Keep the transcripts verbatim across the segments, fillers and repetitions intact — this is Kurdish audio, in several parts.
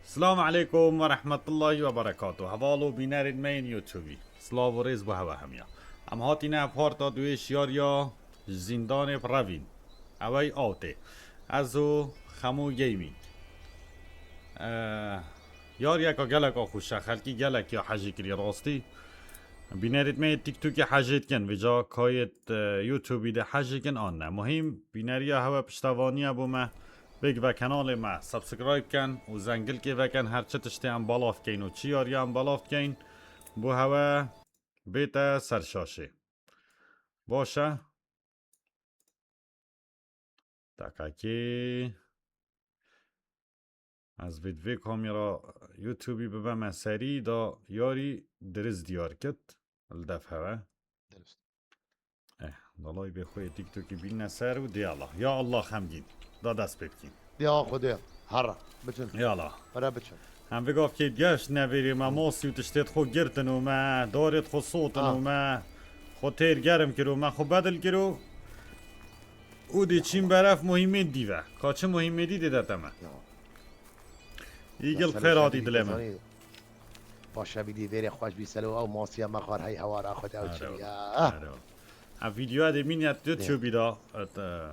Selamu aleykum ve rahmetullahi ve berekatuhu. Heval û bînerên me yên YouTubeî. Silav û rêz bo hewe hemiya. Em hatîne ev parta duê ji yariya ji zîndanê bi revîn. Ew ey awtê. Ez û Xemo Gaming. Eh, yariyeka geleka xweş e. Xelkî gelek ya hejî kirî rastî. Bînerêt me yê TikTokê hejê dikin. Vêca kayêt, eh, YouTubeî de hejê kin an ne. Muhîm, bîneriya hewe piştevaniye bo me. Bêgive kanalê me subscribe ken û zengilkê veken her çi tiştê em belav dikeyn û çi yariya em belav dikeyn bo hewe bête ser şaşê. Baş e. Deqekê. Ez vê di vê kamera YouTubeî bibeme serî da yarî diriz diyar kit. Li def hewe. Dirist. Eh, dalay bê xwe yê TikTokî bînne ser û dê Allah. Ya Allah xemgîn. Da dest pê bikîn. Ya Xwedê. Herre. Biçin. Ya Allah. Were biçin. Em vê gavkê geşt neverê me masî û tiştê xwe girtin û me, darê xwe sotin Ah. û me, xwe têr germ kir û me xwe bedil kir û û dê çîn beref muhîmê dî ve. Ka çi muhîmê dî dê de te me. Ya. Îgil xêr hatî dilê min. Paşa bî dî vêrê xweş bî selo ew masiya me xar hey hewara xwe de ew Ero, çiviya. ero. Ev videoya de mîn ya tu Dê. çûbî da. Et, e,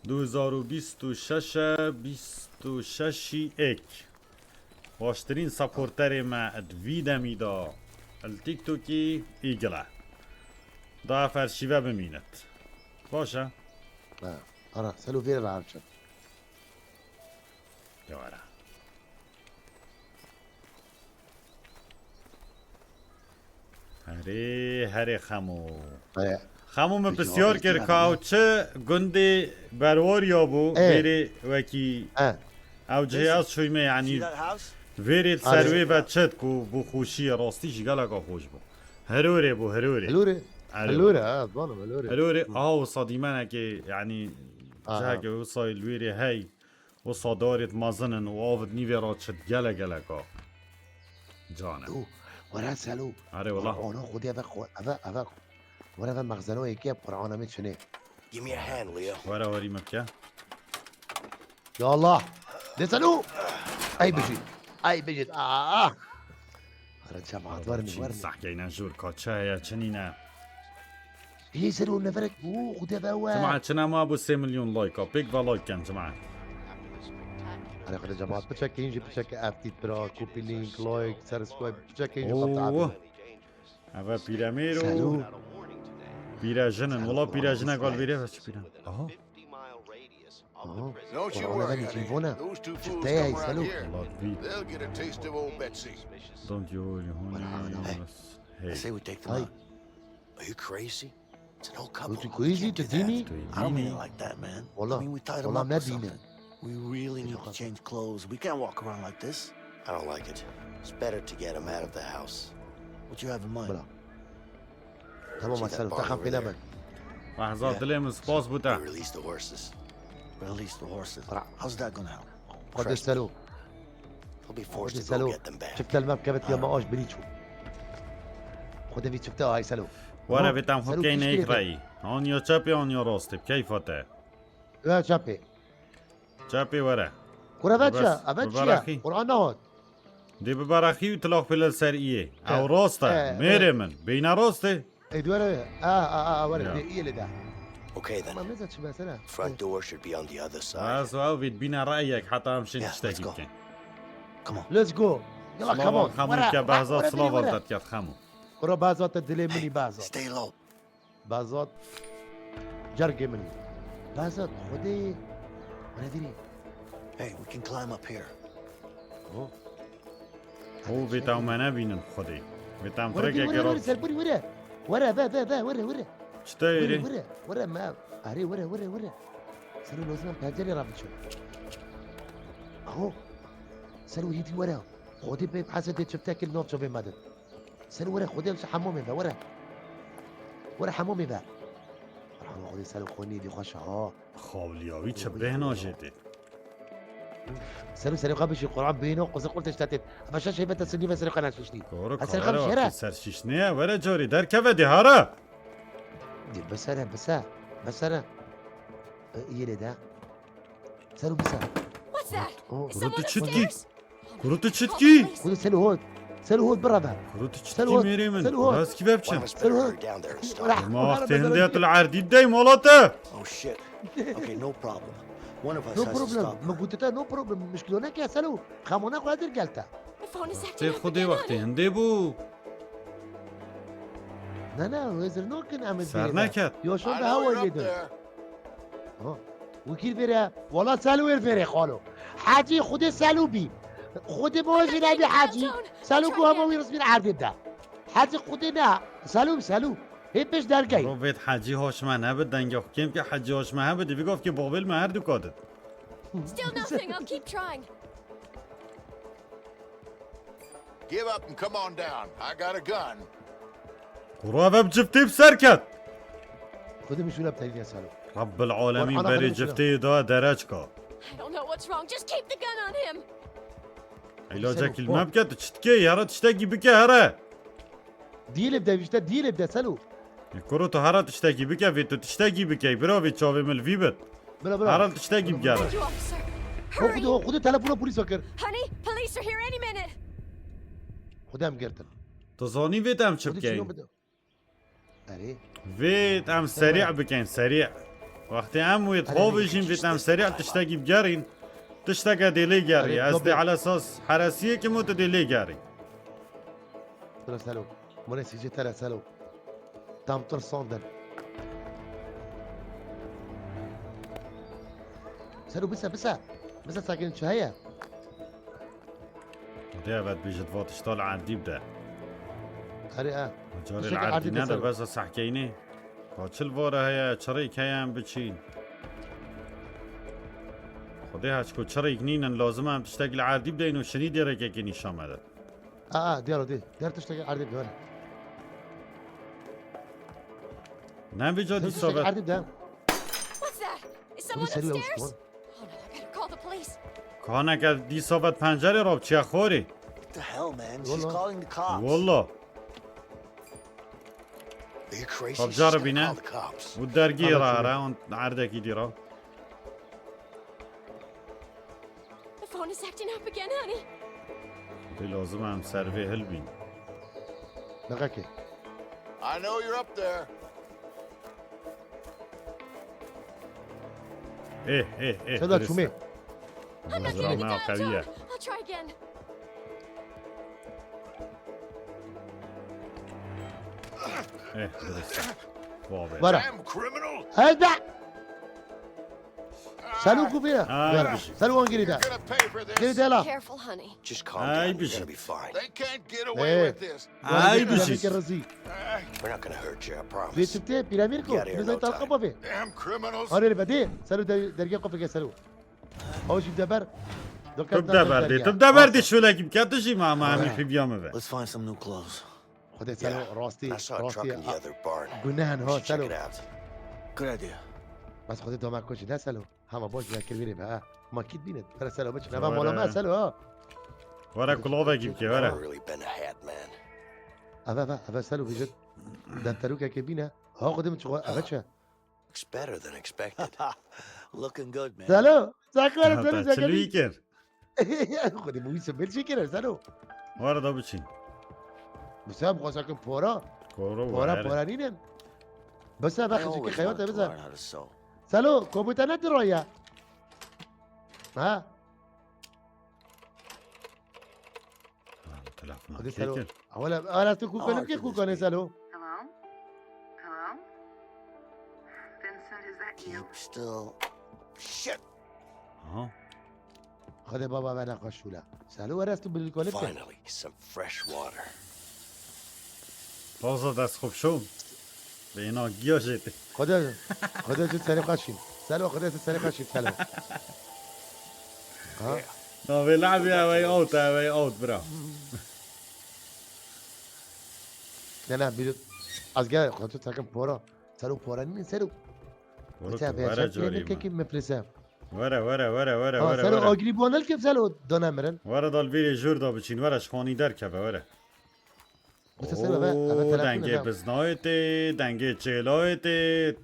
du hezar û bîst û şeş e, bîst û şeşî êk. Baştirîn supporterê me di vî demî da li TikTokî Îgil e. Da ev erşîve bimînit. Baş e. Ha, ara, selo vêrê ve her çi. Ya were. Herê, herê Xemo. He. Xemo min Peki, pisyar abi, kir sen ka ew çi gundê berwariya bû, Ê. vêrê wekî He. ew cihê Neyse. ez çûyme, yanî See that house? vêrê li ser Arê. wê ve çit ku bû xweşiyê rastî jî geleka xweş bû. Hirorê bû, hirorê. Helûrê. Alo. Helûrê, ha, zanim helûrê. Hirorê, Hı. aha wisa dîmenekê, yanî Aha. cihekê wisa li wêrê hey. Wisa darêt mezin in û av di nîvê re çit gele geleka. Cane. Û, were Selo. Are wala. Qur'ana Xwedê eve xwe-, eve, eve. Were eve mexzeno yekê Qur'ana me çinê. Give me a hand, Leo. Were warî me bike. Ya Allah. De Selo. Ey bijî. Ey bijî. Aa. Ara cemaat, were mi, were mi. Sahkeyne jûr, ka çi heye, çi nîne. Hê Selo neverek bû, Xwedê ve we. Cemaat çi nema bû sê milyon like, pêk ve like ken cemaat. Are Xwedê cemaat, piçekên jî piçeke ev tît bira, copy link, like, subscribe, piçekên jî Oo. xwe tabi. Eve pîremêr û Selo. pîrejin in. Selo, Wala Selo, pîrejine gal Selo. vêrê ve çi pîre. Aha. Aha. Don't you Qur'ana worry, ve honey. nîçîn vona. Those two fools Çi te ye, come around Selo? here. Lord be. They'll get a taste of old Betsy. Don't you worry, honey. Qur'ana. Hey. I say we take them Hey. out. Are you crazy? It's an old couple. Are you crazy? You can't do that. Didn't he? I don't mean it like that, man. Wallah, I mean, we tied them wallah, up or Medine. something. We really need to change clothes. We can't walk around like this. I don't like it. It's better to get them out of the house. What you have in mind? Bra. Tamam, Selo, taxam pêne ben. Lehza dilê min spas bû te. Release the horses. Release the horses. Bra. How's that gonna help? Xwedê Selo. They'll be forced to go get them back. Çifte li me bikevit ya me aş birî çû. Xwedê vî çifte ay Selo. Were vê tam xwe bikeynê yek reyî. An ya çepê an ya rastê. Bi keyfa te. Ya çepê. Çepê were. Kure ve çi? Eve çi ye? Qur'an nehot. Dê bi beraxî û tilax pêle li ser iyê. Ew rast e. Mêrê min. Beyne rast e. Ê, dû were. A, a, a, were. Ya. Dê iyê lê de. Okay then. Tamam, neyse, çi mesele. Front door should be on the other side. Ez û ew vê dibîne reyek heta em şên tiştekî bikin. Come on. Let's go. Yala, come on. Xemû ke Behzat, silav te diket Xemû. Kuro Behzat te dilê minî Behzat. Stay low. Behzat. Cergê min. Behzat, Xwedê. Were vîrî. Hey, we can climb up here. Ho. Ho, vê tam me nebînin Xwedê. Vê tam Were vîrî, trekeke were, were, rat. Ser burî, were. Were, ve, ve, ve, were, were. Çi te Were, êrê? were, were, me. Arê, were, were, were. Sero lozim em pencerê re biçin. Ho. Sero hîdî were. Xwedê pê hese tê çiftekê li nav çavê me din. Sero were, Xwedê em ji hemamê ve, were. Were hemamê ve. Rehma Xwedê ser xwe nî dî xweş ha. Xawliya wî çi bêhna jê tê. Sero serê xwe bişî, Quran bêhna, quzir qurtê ji te têt. Eva şeş heyvete sinî ve serê xwe neşiştî. Doğru, Ha, serê xwe kamera bişî, wekî here. Ser şişneye, were carê, derkeve dê, hara. Dê, bisere, bise, bisere. E, iyi lê de. Sero bise. What's that? Oh. Is someone Rudi çit upstairs? Kuro tu çi dikî? Xwedê Selo hot. Selo hot bireve. Kuro tu çi Selo dikî hot, mêrê min? Selo hot. Rast kî vepçim? Why must Better hurry down there and stop? Rah- Ma rah- wextê rah- hindê rah- tu li erdî bidey mala te. Oh shit. Okay, no problem. One of us No has to problem. stop Me her. Gotite no problem. Muşkilo neke Selo. Xemona xwe dir gelta. The phone is Wextê acting up Xwedê again, wextê honey. hindê bû. Ne ne, hêzir nokin em ê Ser vêrê. neket. Yo şo I daha know you're wayê up de. There. Ha. Wekî vêrê. Wala Selo wêr vêrê xalo. Hacî Xwedê Selo bî. Xwedê bo jî nebî Hacî. Selo ku hema wî rismîn erdê de. Hacî Xwedê ne. Selo Selo. Hê pêş dergey. Rovêt Hecî hoşme nebit dengê xwe kêm ke Hecî hoşme hebit divî gov ke bavêl me her du kadit. Still nothing. I'll keep trying. Give up and come on down. I got a gun. Kuro ev bi ciftê bi ser ket. Xwedê min şûna bi tevî Selo. Rabbil alemîn Ana berê xwedê min ciftê da dereçka. I don't know what's wrong. Just keep the gun on him. Îlacekî Selo, li me bike tu çi dikê? Here tiştekî bike here. Diyê lê bide vî işte, diyê lê bide Selo. Kuro tu here tiştekî bike vê tu tiştekî bikey bira vê çavê min li vî bit. Bira bira. Here tiştekî bigere. You officer. Ho xwedê, Hurry. ho xwedê telefona polîsa kir. Honey, police are here any minute. Xwedê em girtin. Tu zanî vê te em çi Xwedê çîrok bikeyin? bide. Erê. Vê em serî bikeyin serî. Wextê em wê Erê, dixwavêjîn vê em serî tiştekî bigerîn. Tişteke dê lê gerî. Erê, Ez tabii. dê elesas heresiyê kim û tu dê lê gerî. Bira Selo. Mone sîcê tere Selo. Tam tirsandin. Selo bise bise. Bise sakin çi heye? Dê evet bijit va tişta li erdî bide. Erê e. Carê li Tiştekî erdî erdî nede desene. besa sehkeynê. Ka çil vore heye, çirêk heye em biçîn. Xwedê heçku çirêk nînin lazim em tiştek li erdî bideynin û şinî dêrekekê nîşan me de. A a, diyar o dê. Diyar tiştekî erdî bide. Ne vêca Sen dîsa tiştekî ve. Erdî bide. What's that? Is Xwedê someone serî upstairs? ew Oh no, I better call the police. Kaneke dîsa ve pencerê rabçiye xorê. What the hell, man? She's Wallah. Calling the cops. Wallah. Are you crazy? Tabii She's canım, gonna yine. Call the cops. Bu dergi Anlatayım. ra ra on erdekî dîra. The phone is acting up again, honey. Dê lazim em ser vê hilbîn. Deqekê. I know you're up there. Eh eh eh. Seda çûmê. I'm not getting the Zirame dial qewiye. tone. I'll try again. Eh, dirist. Vave. Bara. Damn criminal! Hezda. Selo ku bira. Ay, Bara. bir şey. Selo wan girî de. You're gonna pay for this. Girî de la. Careful, honey. Just calm Ay, down. bir You're şey. Gonna be fine. They can't get Ee. away with this. Ay, Wan bir girî şey. de, girî de. We're not gonna hurt you, I Vê promise. çiftê pîramîr ku. Get here, Vê zey no tal time. qapa vê. Damn criminals. Arê be dê. Selo der-, dergê qapa ke Selo. Ew jî deber. Tu deber dê. Tu deber dê şolekî bike tu jî ma ma hemî pîviya min ve. Let's find some new clothes. Xwedê Selo rastî, I saw a truck rastî. in the other barn. Gunehan We ha should check Selo. It out. Good idea. Bes xwedê dama koçî ne Selo. Hema baş vekir vêrê be ha. Ma kît bîne. Pere Selo biçin. Were. Eva mala me Selo ha. Were kulavekî bike were. Never really been a hat man. Eve eve eve Selo vijit. Defterûkeke bîne. Ha xwedê min çi xwe eve çi? Looks better than expected. Looking good, man. Selo. Sakın Hata Selo sakın. çilî kir. Xwedê min wî sibir çi kire Selo. Were da biçîn. Bi sen xwe sakin pora. Koro Pora were. Pora nînin. Bes eve I xizî ki always xeywa wanted te to bize. Learn how to sew. Selo, komutana diraya. Ha? Telefona Hadi Selo. kekir. Awala, awala tu kukanım ki kukane Selo. Hello? Hello? Vincent, is that you? Keep still. Shit. Aha. Xwedê baba me nexweş şûla. Selo were ez tu bilîl konê bike. Finally, some fresh water. Taze dest xwe şûn. Bêna giya jê tê. Xwedê, Xwedê tu serê xwe şîn. Selo Xwedê tu serê xwe şîn Selo. Ha? Navê lehbê ew ey out, ew ey out bira. Ne ne bir az gel Xwedê tu takım pora. Selo pora nînin Selo. Were Mesela tu ben were sen carî bile me. ki meflese. Were were were were Ha were Selo were. Agirî bu anel ki Selo dana mirin. Were dal vîrê jûr da biçîn were şixanî derkeve were. Mesela ve eve Oo, telefon dengê eve. biznayê tê, dengê çêlayê tê,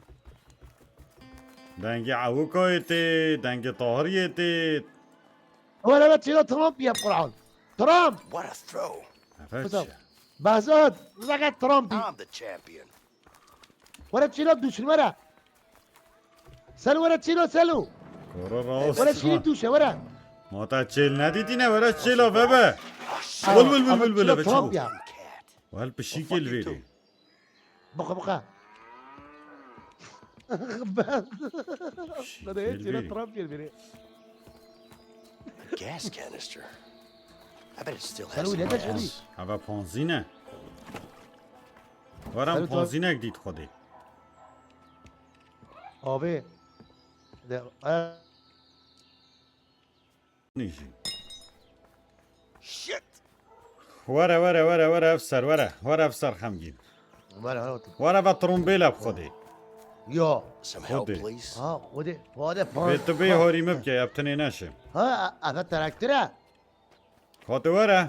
dengê ewikayê tê, dengê tahiriyê tê. Were ve çêla tamam piye Kur'an. Trump! What a throw. Evet. Behzat, zaten Trump. I'm the champion. Were çîlo duşin were. Sel were çîlo selo. Koro raus. Were çîlo duşe were. Mata çêl nedîtîne were çêla vebe. Aa, bul bul bul ama bul bul çîlo be Trump çabuk. Ya. Wel pişîkê li vêrê. Boka boka. Bes. Pişîkê li vêrê. Çîlo Trump gel vêrê. A gas canister. I bet it still has some gas. Hava ponzîne. Waran ponzînek dît xwedê. Abi. De, e, Nîjî. Shit. Were, were, were, were, efser, were. Were, efser xemgîn. Were, were. Were ve trombêle bi xwedê. Yo. Some help, please. Ha, xwedê, xwedê. Bê tu bê horî min bike, ev tinê neşe. Ha, ev traktör e. Xwedê were.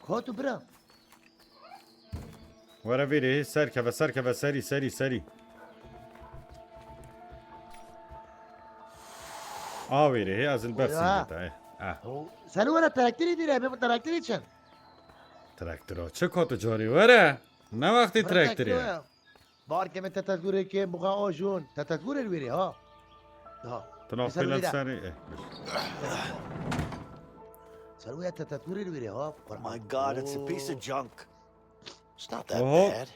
Ka tu bira. Were vêrê, serkeve, serkeve, serî, serî, serî. A vêrê, hê ez li ber singê te, eh, eh. Sen were traktorê dîre, me traktorê çend? Traktora çi ka tu carê were? Ne wextê traktorê? Barke me tetetgurê ke buxa o jûn. Tetetgurê wêrê ha. Ha. Tuna xêla serê, eh. Serwê tetetgurê wêrê ha. Oh my God, it's a piece of junk. It's not that bad.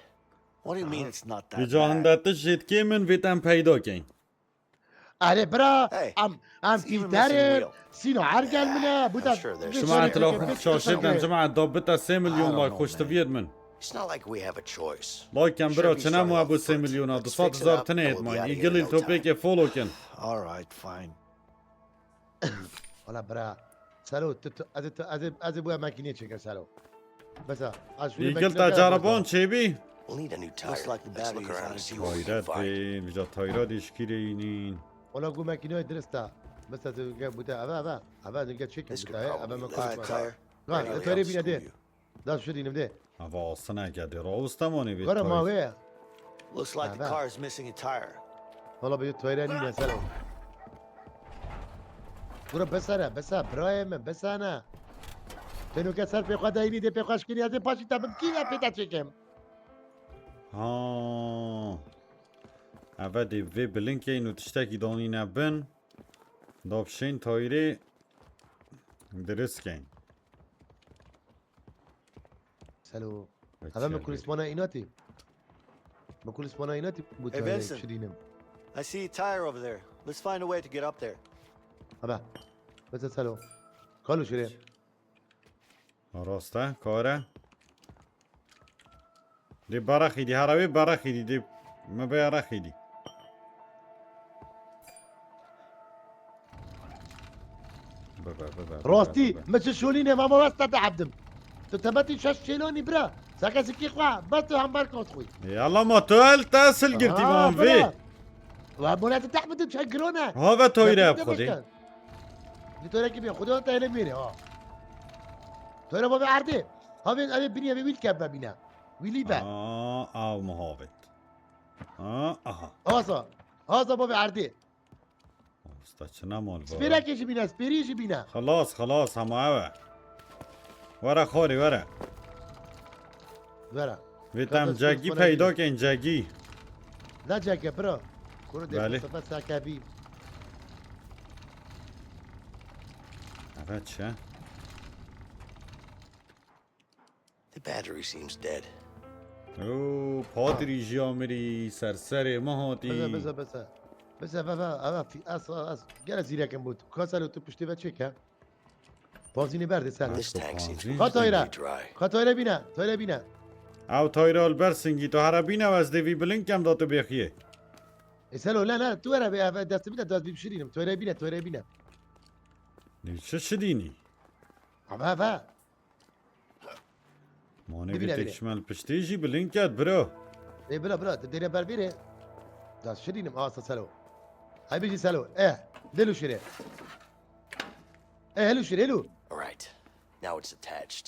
What do you mean it's not that bad? Bi cahinde tu jêtkê min vê tem peyda keyn. Erê bira, em, em fîlterê, sîno ergel min e, bu da. Şima etraf şaşê dem, cima da bita sê milyon like xweştiviyet min. It's not like we have a choice. Like em bira, çine mu bu sê milyona, du sed hezar tine yetmayın. Îgilî topêkê follow kin. All right, fine. Wala bira. Selo, tu, tu, ez, tu, ez, ez bu makînê çêkim Selo. Bes ha, az şuraya. Îgil ta carabon çêbî. We'll need a new tire. Let's look around and see what we can find. Tayra dê, vija tayra dê şikîrê yînîn. Wala gu makîneyê dirist e. Bes ha, tu gel bu te, eve, eve. Eve, tu gel çêkim bu te, eve me koy. Ha, e, tayra bîne dê. Da şurînim dê. Ava asine gede rawusta monê vê. Gara ma wê. Looks like the car is missing a tire. Wala bê tayra nîne Selo. Gura besere, besa, birayê me, besane. Tênoke ser pê xwe deyînî dê pê xwe şikînî, ez ê paşî te bim kî ve pê te çêkim. Ha. Eve dê vê bilinkeyîn û tiştekî danîne bin. Da bişên tayrê dirist keyn. Selo. Eve me kulismana înatî. Me kulismana înatî bu tayê şirînim. I see a tire over there. Let's find a way to get up there. Eve. Bes Selo. Kalu şirê. Rast e, kare. Dê baraxî dî, hara wê baraxî dî, dê me bê araxî dî. Bibe, bibe, bibe, bibe. Rastî, me çi şolîne, mama westa te hebdim. Tu tebetî şeş çêlonî bira. Seke zikî xwe, bes tu hember kot xwî. Ê Allah ma tu el te sil girtî mam vê. Wa bona tu tehmidin çek girone. Ha ve toyre bi xwedê. Di toyre kî bê, xwedê te hele mêrê ha. Toyre bavê erdê. Havê, evê binî, evê wîl keve bîne. Wîlî be. Aa, av muhavêt. Aa, aha. Haza. Haza bavê erdê. Usta çina mal var. Spêrekê jî bîne, spêrî jî bîne. Xelas, xelas, hema ev e. Were xorî, were. Were. Vê tem cegî peyda keyn, cegî. Ne cege bira? Kuru de Mustafa Sakebî. Evet çi? The battery seems dead. Oo, Padrî jî amirî, ser serê me hatî. Bese, bese, bese. Bese, ve, ve, eve, fi-, ez, ez, gele zîrekim bû. Ka Selo tu piştî ve çêke. Pazînî berdê Selo. This tank seems completely dry. Ka tayra. Ka tayra bîne, tayra bîne. Ew tayra li ber singî, tu here bîne, ez dê vî bilind kem da tu bêxiyê. E, Selo, ne, ne, tu were bê, eve, destê bide, dest bî bişirînim. Tayra bîne, tayra bîne. Ne çi şidînî? Eve, eve. Manê vê tek çime li piştê jî bilind ket biro. Ê bira bira, tu dêne ber bêrê. Da şirînim asta Selo. Hay bijî Selo. Eh, dê lu şirê. Eh, helu şirê, helu. All right. Now it's attached.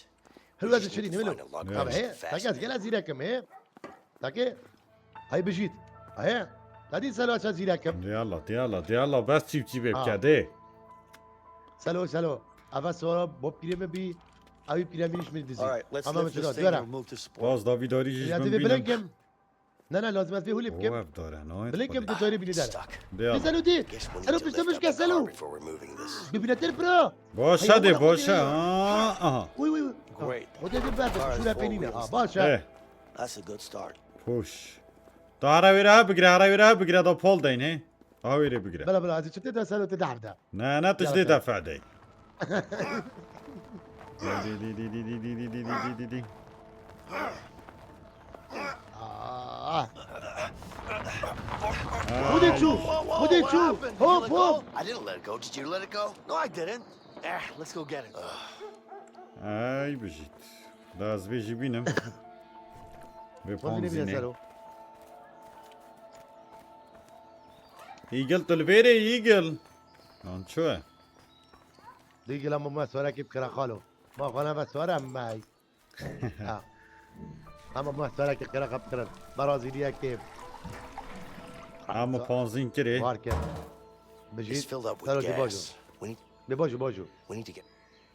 Helu ez şirînim, helu. Tamam, he. Tak ez gel ez zîrekim, he. Takê. Hay bijît. He. Tadî Selo ez zîrekim. Dê Allah, dê Allah, dê Allah. Bes çîp çîp bike, dê. Selo, Selo. Ava sora bo pîrê me bî. Ew pîrê min iş min dizî. All right, let's Ama lift this thing and move to support. Baz davî darî jî ji bin bînim. Ne ne lazim ez vê hulê bikim. O ev dare nayet. Bilim kim tu tarî bînî dere. Stuck. Dê al. Selo dî. Selo pişte mişke selo. Bibîne ter bira. Başa de başa. Ha, aha. Uy uy uy. Great. O de bir berbe şura penine. Ha başa. Eh. That's a good start. Hoş. Da hara wêre ha bigire, hara wêre ha bigire da pol deyn he. Aha wêrê bigire. Bela bela ez çi te de selo te derde. Ne ne tiştê de fedey. Di di di di di di di di di di di di. Ah. Xwedê çû! Xwedê çû! Hop hop! I didn't let it go. Did you let it go? No, I didn't. Eh, let's go get it. Ay bijît. Da ez vê jî bînim. Vê ponzînê. Eagle tu li vêrê Eagle. Lan çi ye? Dîgil ama me sorekî bikira xalo. Ma xwe neve sore mey. Ha. Ama me sorekî qira qap kirin. Berazîliyekê. Ama panzîn kirê. Var kir. Bijî. Sero di bajo. Di bajo bajo.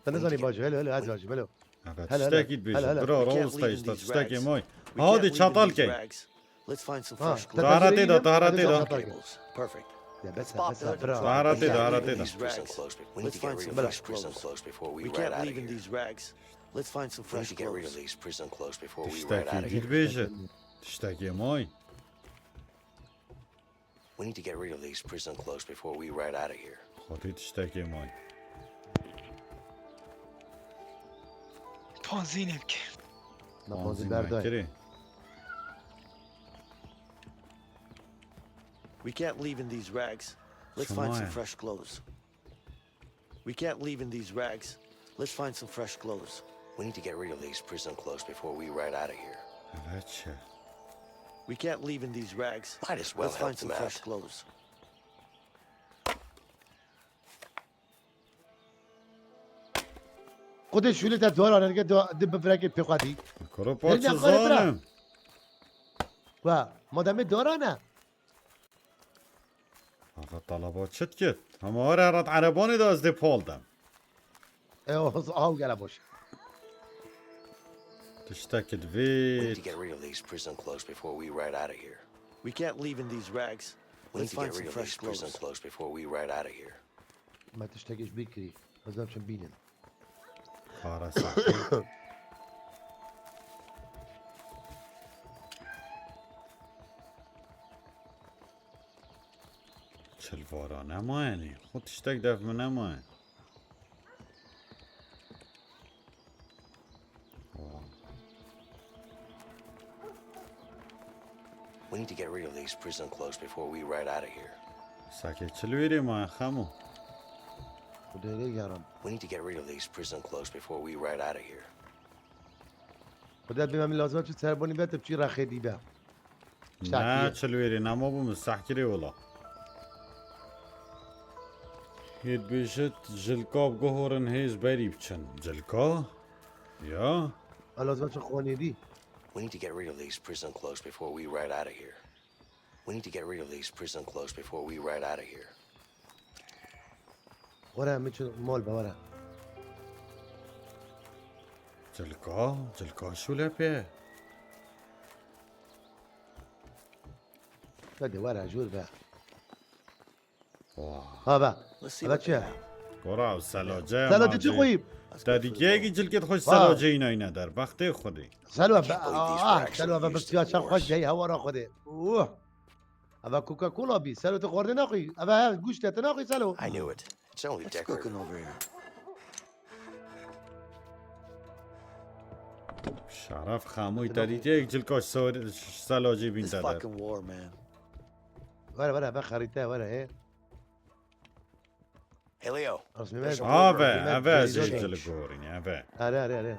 Te nizanî bajo. Helo helo ez bajo helo. Hela, hela. Tiştekî dibêje. Bira, rawestayî, te tiştekê may. Hadi çatal key. Let's find some fresh clothes. Tahara tê de, tahara tê de. Perfect. Ya bes bes bra. Tahara tê de, tahara tê de. Let's find some fresh clothes. We can't leave in these rags. Let's find some fresh clothes. Tiştekî dibêje. Tiştekê may. We need to get rid of these prison clothes before we ride out of here. Xwedî tiştekê may. Panzînê bike. Me panzî berday. Kirê. We can't leave in these rags. Let's find some fresh clothes. We can't leave in these rags. Let's find some fresh clothes. We need to get rid of these prison clothes before we ride out of here. Ev çi? We can't leave in these rags. Might as well help them out. Let's find some fresh clothes. Xwedê şûlê te dora ne, dike di bivirekê pê xwe dî. Kuro paçi zanim. Wa, mademê dora ne. Axa talaba çi dikit? Hema were rat erebanê de ez dê pal dem. E, o, aw gele boş. Tiştekî divê. We need to get rid of these prison clothes before we ride out of here. We can't leave in these rags. Let's find some fresh clothes. We need to get rid of these prison clothes before we ride out of here. Me tiştekî ji bîr kirî. Ez ne biçim bînin. Kara saxî. Çilvara nemayenî. Xwe tiştek dev min nemayen. We need to get rid of these prison clothes before we ride out of here. Sakê çilwêrê ma xemo. Xwedê lê yaram. We need to get rid of these prison clothes before we ride out of here. Xwedê bê me lazim çi serbonî be, tu çî rexê dî be. Ne, çilwêrê nema bû min sehkirê wila. Hê dibêjit, jilka biguhorin hê ji berî biçin. Cilka? Ya? Lazim çi xwanê dî. We need to get rid of these prison clothes before we ride out of here. We need to get rid of these prison clothes before we ride out of here. Were, min çi mal be, were. Cilka, cilka şûle pê. Hadi were, jûr be. Wah. Ha be. Ha be çi? Gora ew selaceye. Selo çi xweyî? Te dîkeyekî cilkê xwe ji selaceyî nayne der. Bextê Xwedê. Selo be. Ah, selo be, bi siya çav xweş gehî hewara Xwedê. Uh. Eva Coca-Cola bî. Selo tu xwardê naxwî. Eva he, guşt te naxwî selo. I knew it. It's only decorative. Şeref xamoy te dîtiyek cilka ji selacê bîn te der. Were, were, eve xerîte, were, hê. Hey, Leo. Ave, ave, ez ê ji li gorî ne, ave. Are, are, are.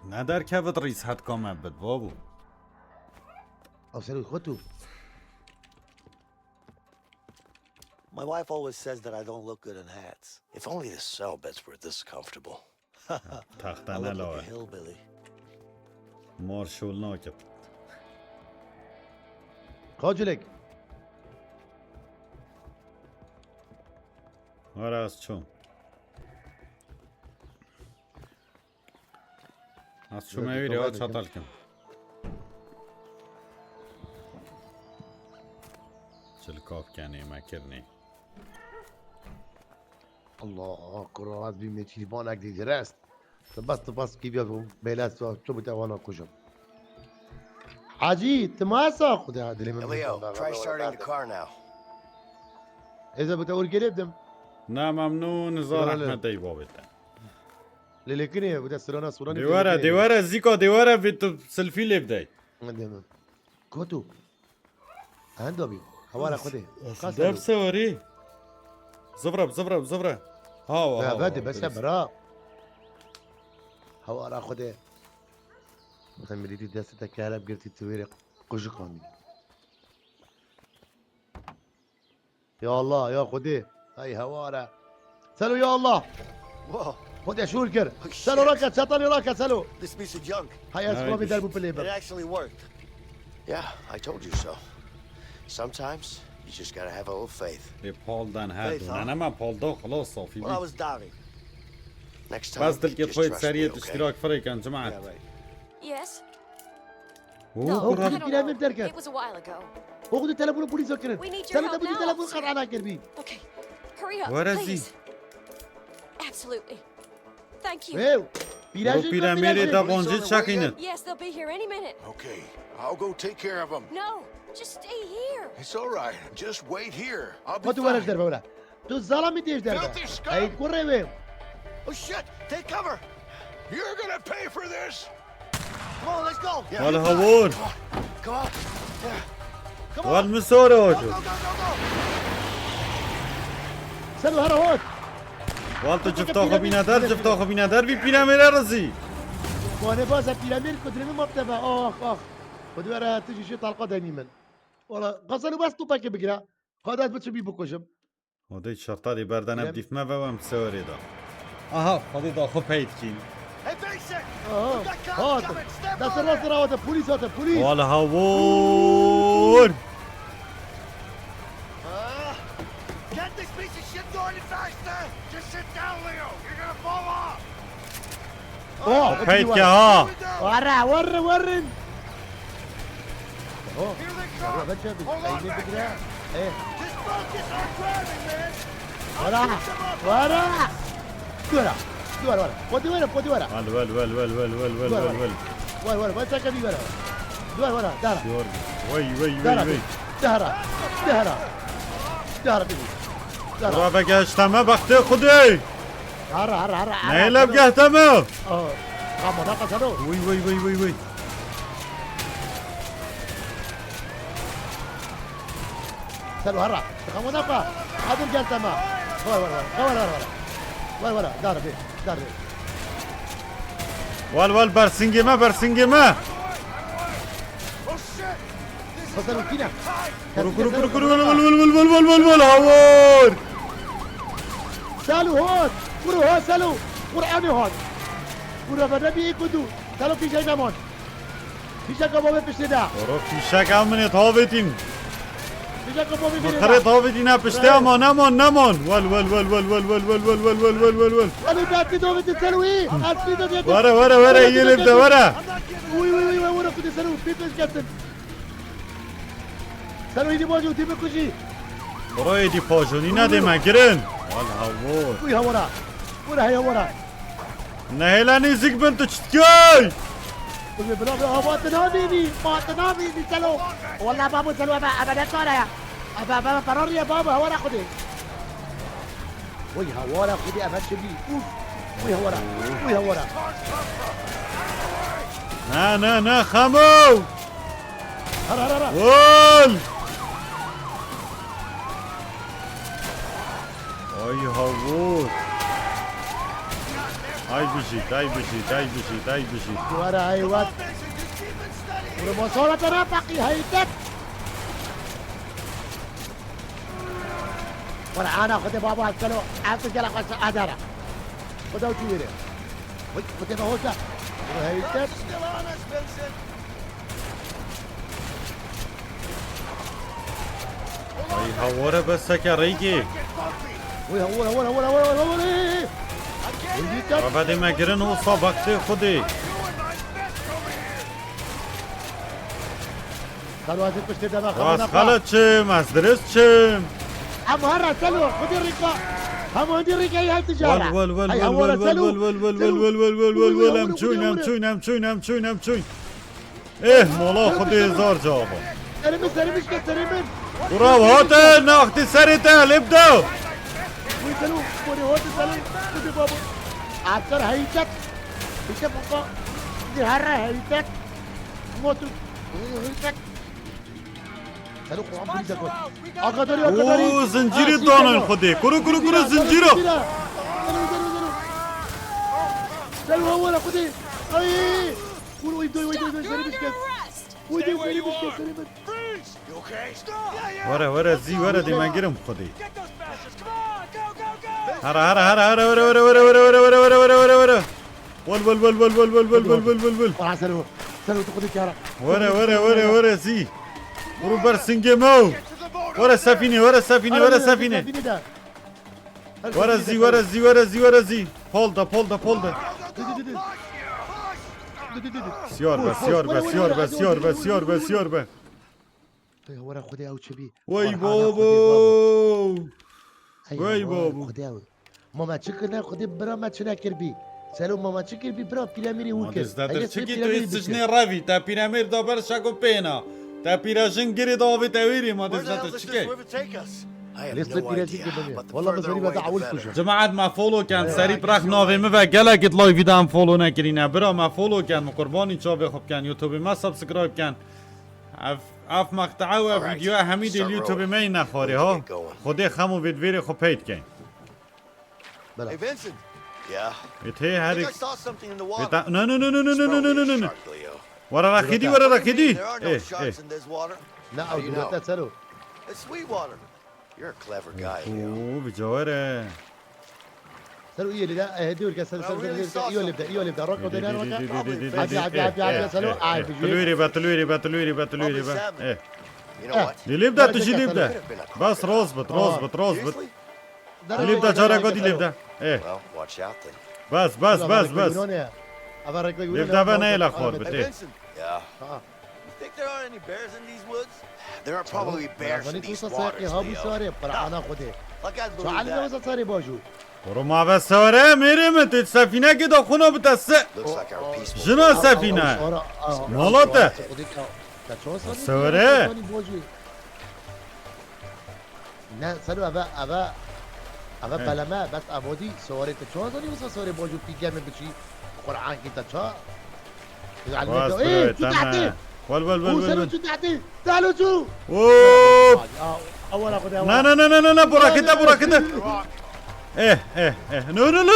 Ne derkevit rîs hetka me bit, babu. Ew serî xwe tu. My wife always says that I don't look good in hats. If only the cell beds were this comfortable. Texte ne lawe. Mor şol nakit. Kocilek. Were ez çûm. Ez çûme wî rêwa çatal kim. Çilka kenê me kirinê. Allah, kuro ez bî mêçîbanek dî direst. Tu bes, tu bes kî biya bêle tu, tu bite wana kujim. Hacî, tu ma sa xuda dilê min. Leo, try starting the car now. Êze bite ûr gelê bidim. Na memnûn, niza rehmet dey babê te. Lê lêkinê, bu de sirana, sirana. Dêwere, dêwere, zîka dêwere vê tu selfî lê bidey. Kotu. Hendo bî. Hewara Xwedê. Def sewarî. Zivra, zivra, zivra. Ha, ha, ha, bes bira. Hewara Xwedê. Xemirî dî destê te kerem girtî tu wêrê qujik anî. Ya Allah, ya Xwedê. Hey heware. Selo ya Allah. Whoa. Xwedê şûr kir. Oh, shit. Selo rake, çetanê rake, Selo. This piece of junk. Hey, ez xwe bê derbû pilê bim. It actually worked. Yeah, I told you so. Sometimes you just gotta have a little faith. Ê pal dan her du. Faith, huh? Nane me pal da, xelas, safî bî. Well, I was diving. Next time, just trust me, okay? Bas dilkê xwe seriyê tiştîrak firêkan, cemaet. Yeah, right. Yes. Oh, no, I don't know. It was a while ago. Oxu di telefonu polîsa kirin. We need your help now, officer. Telefonu polîsa qetana kirbî. Okay. Hurry up, please. Were zî. Absolutely. Thank you. Ew, pîrajin. Pîramêrê de bancê çakînin. Yes, they'll be here any minute. Okay, I'll go take care of 'em. No, just stay here. It's all right. Just wait here. I'll be fine. Xwe tu were ji derve were. Tu zalamî tê ji derve. Filthy scum! Hey, kurê wê. Oh shit! Take cover! You're gonna pay for this! Come on, let's go! Wal hawon. Come on. Come on. Wal misore hojo. Go, go, go, go, go! Selo, hera hot! Wal tu cifta xwe bîne der, cifta xwe bîne der, vî pîramêre rizî. Kone baza pîramêr ku dilê min mapte be. Ax, ax. Xwedê were tu jî jê talqa denî min. Wala, qasanu bas topekê bigire. Xwe dest biçim bî bikujim. Odê çarta dê berdene dîf me ve wem sewerê da. Aha, Xwedê da xwe pey dikîn. Hey, basic! Aha, we've got cops coming. Stand by there. Destê rast ra hate, polîs hate, polîs. Wala hawon. Uh, get this piece of shit going faster! Just sit down, Leo. You're gonna fall off. Oh, peyt ke ha. Were, were, were. Oh. Here they come. Hold on back there. Just focus on driving, man. Were, were. Dora, dora, dora. Podi were, podi were. Wal, wal, wal. Wal, wal, wal, çaka bir were. Dora, were. Dara. Vay, vay, vay, vay. Dara, dara, dara. Dara, dara. Dara. Ra vegeşteme, bextê Xwedê. Hara, hara, hara, hara. Neyle gehte mi? Oh, kamera kasano. Vay, vay, vay, vay, vay. Selo hara. Kamera pa. Adır gel tamam. Var, var, var. Var, var, var. Var, var, dar be, dar be. Wal, wal, bersingê me, bersingê me. Xwe ser û kîne. Kuru, kuru, kuru, kuru, wal, wal, hawar. Selo hot. Kuru hot, Selo. Kur'anê hot. Kuru bana bir ekudu. Selo pîşek me man. Pîşeka bavê piştê de. Kuru pîşeka min ê tavêtîn. Pîşeka bavê piştê de. Xerê tavêtî ne piştê ama neman, neman. Wal, wal, wal. Selo destî dovêtî, Selo wî. Destî dovêtî. Were, were, were, yê lê bide, were. Uy, uy, uy, uy, were kudê Selo, pê pêş ketin. Selo, îdî bacû, tê bikujî. Bro, êdî pajonî nedê me, girin. Wal hawor. Uy, hawara. Were, hey, hawara. Nehêle nêzik bin, tu çi dikey? Uy, bila, bila, hava te nabînî, ma te nabînî, Selo. Wala babo, Selo, ebe, ebe ne kare ya. Ebe, ebe, ebe, ferariye, babo, hawara Xwedê. Uy, hawara Xwedê, ebe çi bî? Uf. Uy, hawara. Uy, hawara. Na, na, na, xemo. Hara, hara, hara. Gol! Ay havur. Ay bijît, ay bijît, ay bijît, ay bijît. Were, ay wat. Were, masala te ne paqî, heytet. Were, ana Xwedê baba, ez Selo, ez tu gela xwe adara. Xweda tu were. Wait, Xwedê me hoşa. Were, heytet. Ay, hawara bes seke reyke. Oy, hawar, hawar, hawar, hawar, hawar, hawar, hey, hey, hey. Oy, dikkat. Baba deme girin o sabakte Xwedê. Selo, ez ê piştê de bexemana Rast xwe. Xele çim, ez dirist çim. Em her re Selo, xwedî rîka. Hemû hindî rîka yê hev tijara. Wel, wel, wel, Hey, wel, hawara wel, wel, Selo. Wel, wel, wel, Selo. Wel, wel, wel, wel, Wel, wel, wel, em wel, çûyn, wel, em wel. Çûyn, em çûyn, em çûyn, em çûyn. Eh, mola Xwedê zar cava. Serê min, serê min şikest, serê min. Kura hate, naxtî serê te, lê bide. Wî Selo, wî hate Selo. Wî baba. Atar heytet. Heytet baba. Wî herre heytet. Motu. Heytet. Selo Quran bûrî dekot. Agadarî, agadarî. Oo, zincîrî danin Xwedê. Kuru, kuru, kuru, zincîro. Selo, Selo, Selo. Selo, hawara Xwedê. Ay. Wî, wî, wî, wî, wî, serê min şikest. Wî, wî, serê min şikest, serê min. Were, were, zî were, dê me girim Xwedê. Here, here, here, here, were, were, were. Wel, wel, wel, wel. Wala Selo. Selo tu Xwedê kara. Were, were, were, were, zî. Kuru ber singê me. Were sefînê, were sefînê, were sefînê. Sefînê de. Were zî, were zî, were zî, were zî. Pol de, pol de, pol de. Didi, didi. Didi, didi. Siyar be, siyar be, siyar be, siyar be, siyar be, siyar be. Ey, were Xwedê ew çi bî? Wey babo. Wey babo. Xwedê ew. Ma me çi kirine Xwedê bira me çi nekir bî? Selo ma me çi kir bî bira pîremîrê wî kir. Heyre sê pîremîrê bikir. Sicnê revî, te pîremîr da ber şeko pêna. Te pîrejin girê da avê te wêrê ma dizne tu çi key? Lê sê pîrejin girê. Wala bi serî ve da ewil kujin. Cemaet me follow ken, serî prex navê mi ve gelek it live de em follow nekirîne. Bira me follow ken, mi qurbanî çavê xwe biken, YouTube me subscribe ken. Ev, ev maqtea û ev videoya hemî dê li YouTube me nexwarê ha. Xwedê xem û vêdvêrê xwe pey dikeyn. Bela. Hey, Vincent. Yeah. It hey, I think I saw something in the water. Vêta, no, no, no. It's probably a shark, Leo. Wara raxîdî, wara raxîdî. There are no sharks in this water. How do you know? It's sweet water. You're a clever guy, Leo. Oo, bi cawere. Selo, îyê lê de, eh, dûr ke, selo, selo, selo, îyê lê de, îyê lê de, rok o dene, rok o dene. Abi, abi, abi, abi, selo, abi. Tilwêrê be, tilwêrê be, tilwêrê be, tilwêrê be. Eh. You know what? Lê lê bide, tu jî lê bide. Bas, roz bit, roz bit, roz bit. Lê bide, careka dî lê bide. Eh. Well, watch out then. Bas, bas, bas, bas. Lê bide ve neyê lexwar bit, eh. Hey, Vincent. Yeah. You think there are any bears in these woods? There are probably bears in these waters, Leo. Fuck, I believe that. Roma ve sare bajo. Roma ve sare, mêrê min, tu sefînekê de xwina bite se. Looks like our peaceful Jina sefîne. Mala te. Sare. Ne, Selo, eve, eve, eve beleme, bes evodî, seware te çawa zanî, wisa seware bajo pî geme biçî, Qur'an kî te ça? Bas, bro, çû tahtê. Wel, wel, wel, wel. Selo çû tahtê. Selo çû. Of. Awara Xwedê, awara. Na, na, na, na, na, na, burakete, burakete. Eh, eh, eh. No, no, no.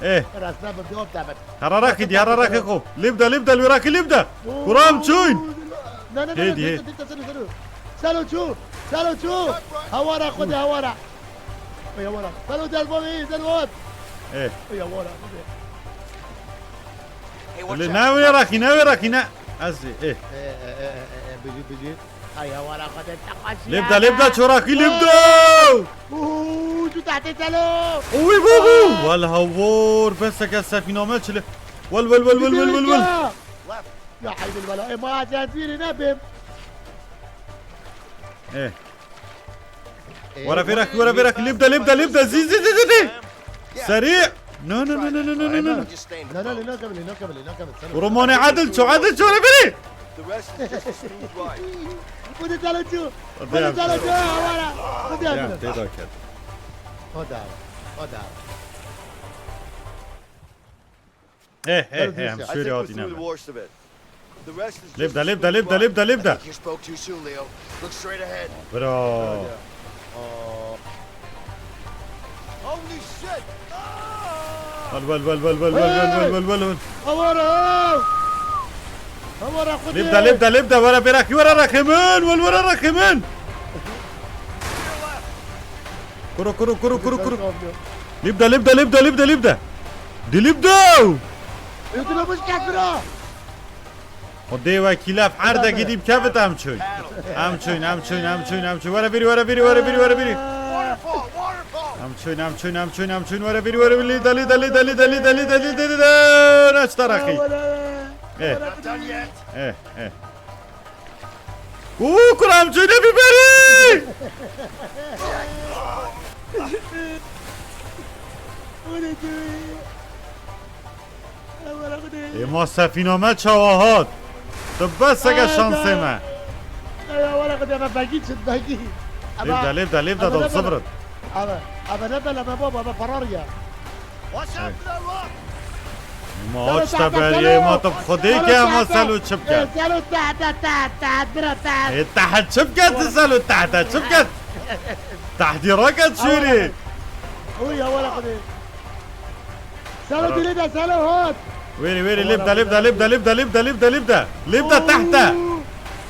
Eh. Resme bir cevap demet. Hera rakî di, hera rakî xo. Lib de, lib de, lib rakî lib de. Kuram çûyn. Ne, ne, ne, ne, dikkat, dikkat, Selo, Selo. Selo çû, Selo çû. Hawara Xwedê, hawara. Ey hawara. Selo, Selo, Selo. Eh. Ey hawara Xwedê. Lê ne wê rakî, ne wê rakî, ne. Ez, eh. Eh, eh, eh, eh, eh, bijî, bijî. Ay, hawara Xwedê, teqaşî. Lib de, lib de, çorakî lib de. Uuu, tu tahtê Selo. Uy, bu, bu. Wala hawar, beseke sefîname çile. Wel, wel, wel, wel, wel, wel, wel. Ya haydi bela, e, ma cezîrî ne bim. Eh. Wara fêrak, wara fêrak, lib de, lib de, lib de, zî, zî, zî, zî, zî. Serî. No, no, no. No, no, no, no, no. Romanê edil ço, edil ço, wara fêrî. Bu da Selo çû. Bu da Selo çû, hawara. Bu da. Ya, tê da ket. O da, o da. Eh, eh, eh, em şûrê hatîne. Lib de, lib de, lib de, lib de, lib de. Bira. Wel, wel, wel. Hawara! Hawara Xwedê! Lib de, lib de, lib de, were bêrakî, were rexê min, wel, were rexê min. Kuro, kuro, kuro, kuro, kuro. Lib de, lib de, lib de, lib de, lib de. Di lib de. Ödüne bıçak bira. Xwedê wekîlef erdekî dî bikevit em çûyn. Em çûyn, em çûyn, em çûyn, em çûyn. Were bîrî, were bîrî, were bîrî, were bîrî. Em çûyn, em çûyn, em çûyn, em çûyn. Were bîrî, were bîrî. Delî, delî, delî. Neçte reqî. Eh. Eh, eh. Û, kuram çûne bîberî! Ê ma sefîna me çawa hat? Tu beseke şansê me. Ey, wala xwedê me begî çi begî. Lêv de, lêv de, lêv de, dal zivrit. Ebe, ebe ne bela me baba, ebe Ferrari ya. Ma aç te beriyê, ma tu xwedê ke, ama Selo çi bike? Selo tehte, tehte, tehte, bira tehte. Ê, tehte çi bike tu Selo, tehte çi bike? Tehdî raket şûrî. Oy, ya wala xwedê. Selo dilê de, Selo hat. Wêrê, wêrê, lêv de, lêv de, lêv de, lêv de, lêv de, lêv de, lêv de. Lêv de, tehte.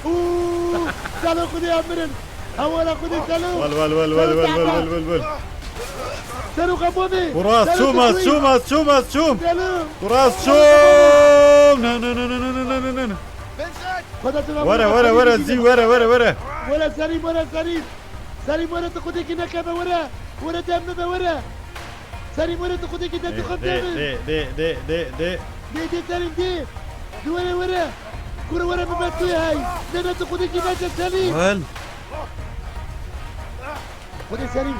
Uuu, Selo xwedê em mirin. Hewala xwedê Selo. Wel, wel, wel, wel, wel, wel, wel, wel, wel. Selo xwe bavê. Kuras çûm, ez çûm, ez çûm, ez çûm. Selo. Kuras çûm. Ne, ne, ne. Xweda tu Were, were, were, zî were, were, were. Were serî, were serî. Serî were tu xwedekî nekeve were. Were dem nebe were. Serî were tu xwedekî destî xwe Dê, deve. dê, dê, dê, dê, dê. Dê, dê, Serî, dê. Dê, were, were. Kure, were, bibe tu hey. Ne, ne, tu xwedekî nece, Serî. Wel. Xwedê Serî.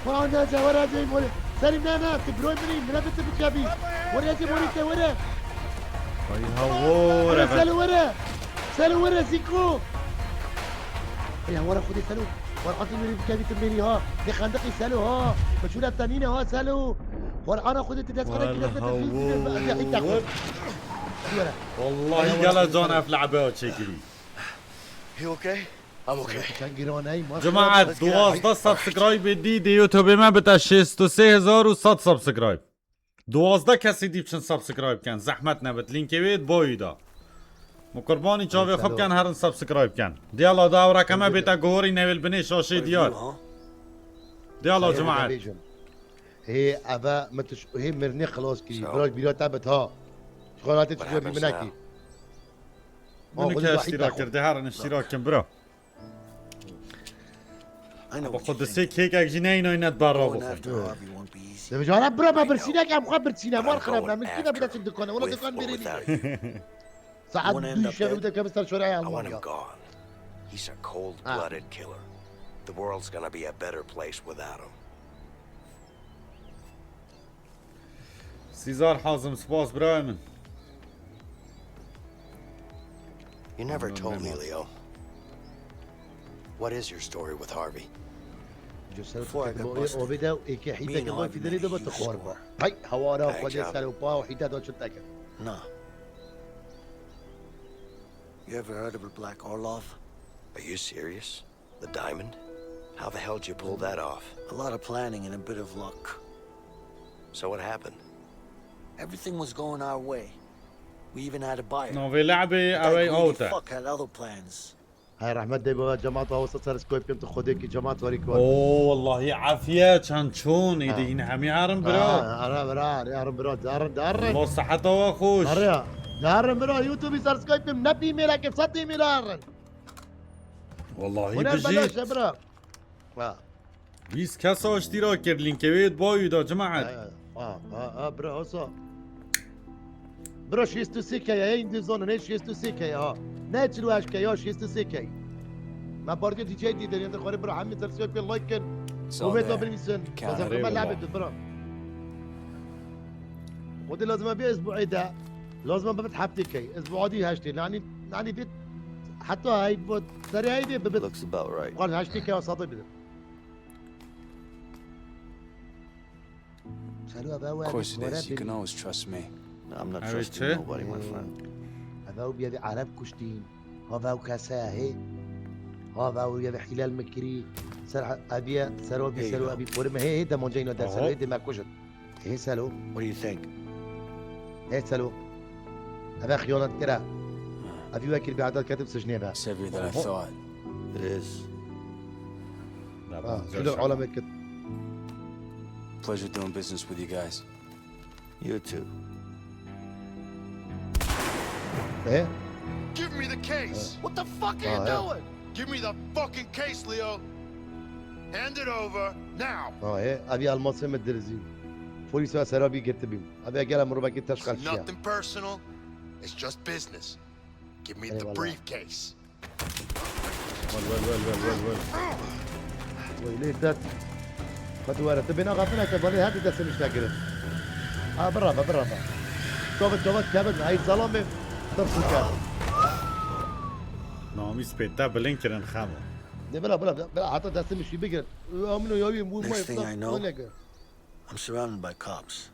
Xwedê nece, were, dê, were. Serî, ne, ne, tu broy minî, min ne bitti bikevî. Were, dê, were, te, were. Ay, ha, were, Were, ben- Selo, were. Selo, were, Zîko. Ya, were, xwedê Selo. Were, xwedê tu bikevî tu mêrî ha. Dê xendiqî Selo ha. Bi çûna te nîne ha, Selo. Were, ana xwedê tu dest xwe Were, nekî, dest ha, xwe nekî, were. Were. Wallahî gela can ev le'be çêkirî. You okay? I'm okay. Sen giraney, maşallah. Cemaat, duwazdeh subscribe dî, dê YouTube me bite şêst û sê hezar û sed subscribe. Duwazdeh kesî dî biçin subscribe ken. Zehmet nebit. Linkê wê di boyî de. Min qurbanî çavê xwe bikin, herin subscribe ken. Diyala da ew rekeme bête guhorî newêl binê şaşê diyar. Diyala cemaat. Hê eve min tu hê mirinê xilas kirî. Bira bîra te bit ha. Ji xwe hatê tu jî bî min nekî. Min ke iştîrak kir, de herin iştîrak kin bira. Ama xwe di sê kêkek jî neyîn oynet berra bixwe. Dibijara bira me birsînek em xwe birsîne. War xirab me, min kî nebîne çi dikane. Wala dikan bêrê nî. Saet du şevê de kevin ser şoraya Almanya. He's a cold-blooded killer. The world's gonna be a better place without him. Sîzar Hazim, spas birayê min. You never told me, Leo. What is your story with Harvey? Before I got busted, me and Harvey made a huge score. Hey, Johnny. No. You ever heard of a Black Orlov? Are you serious? The diamond? How the hell did you pull that off? A lot of planning and a bit of luck. So what happened? Everything was going our way. We even had a buyer. Navê le'bê ew ey out e. Fuck had other plans. Hey, rehmet dey baba, cemaat, awa ser sikoy bikim, tu xwedekî cemaat warî kar. Oo, wallahî efiye çend çûn, îdî hîn hemî herin bira. Ara, ara, bira, herin bira, darin, darin. Allah seheta we xweş. Ara, darin bira, YouTube ser sikoy bikim, ne bî mêleke, sed email herin. Wallahî bijît. Bira. Ha. Bîst kesa iştîrak kir, lînkê wê di bayî de, cemaet. Ha, ha, ha, ha, bira, osa. Bira, şêst û sê ke ye, ê indi zonin, ê şêst û sê ke ye, ha. Ne çil û heşt ke ya, şêst û sê ke. Me barge D J dî deriyende xwarê bira, hemî tersiya pê like kin. Komêta binivîsin. Lazim me le'bê tu, bira. Xwedê lazim e bê ezbu'ê de. Lazim e bibit heftê ke. Ezbu'a dî heştê. Nani, nani bit heta hey bibit. Serê hey dê bibit. Looks about right. Qal heştê ke ya sadê bidin. Of course it is. You can always trust me. No, I'm not trusting nobody, my friend. Ev ew biyevî Ereb kuştîn. Hava ew kese hê. Hava ew yevî hilal me kirî. Ser eviye, ser o bî, ser o eviye. Porim hê, hê demanceyna der, ser o hê dê me kuşt. Hê Selo. What do you think? Hê Selo. Eve xiyanat kira. Ev wekî bi edat ketim sijnê be. It's heavier than I thought. It is. Ha, kilo alamet kit. Pleasure doing business with you guys. You too. Hê? Give me the case. What the fuck are you Ah, yeah. doing? Give me the fucking case, Leo. Hand it over now. Ha, he, ev almasê min dirizî. Polîs ve serabî girtibî. Ev gela mirovekî teşqel çiye. Nothing personal. It's just business. Give me the Eyvallah. Briefcase. Wal wal wal wal wal wal. Weylê dert. Xwedî were, tu bêna xafine te balê her di destê min şte girin. Ha, birava, birava. Çavit, çavit, kevin, ay zalamê. Tir xû kevin. Namî spêta bilind kirin Xemo. Ne, bila, bila, bila, hata destê min şî bigirin. Amino yawî, bu Next may, thing I know, öyle gir. I'm surrounded by cops.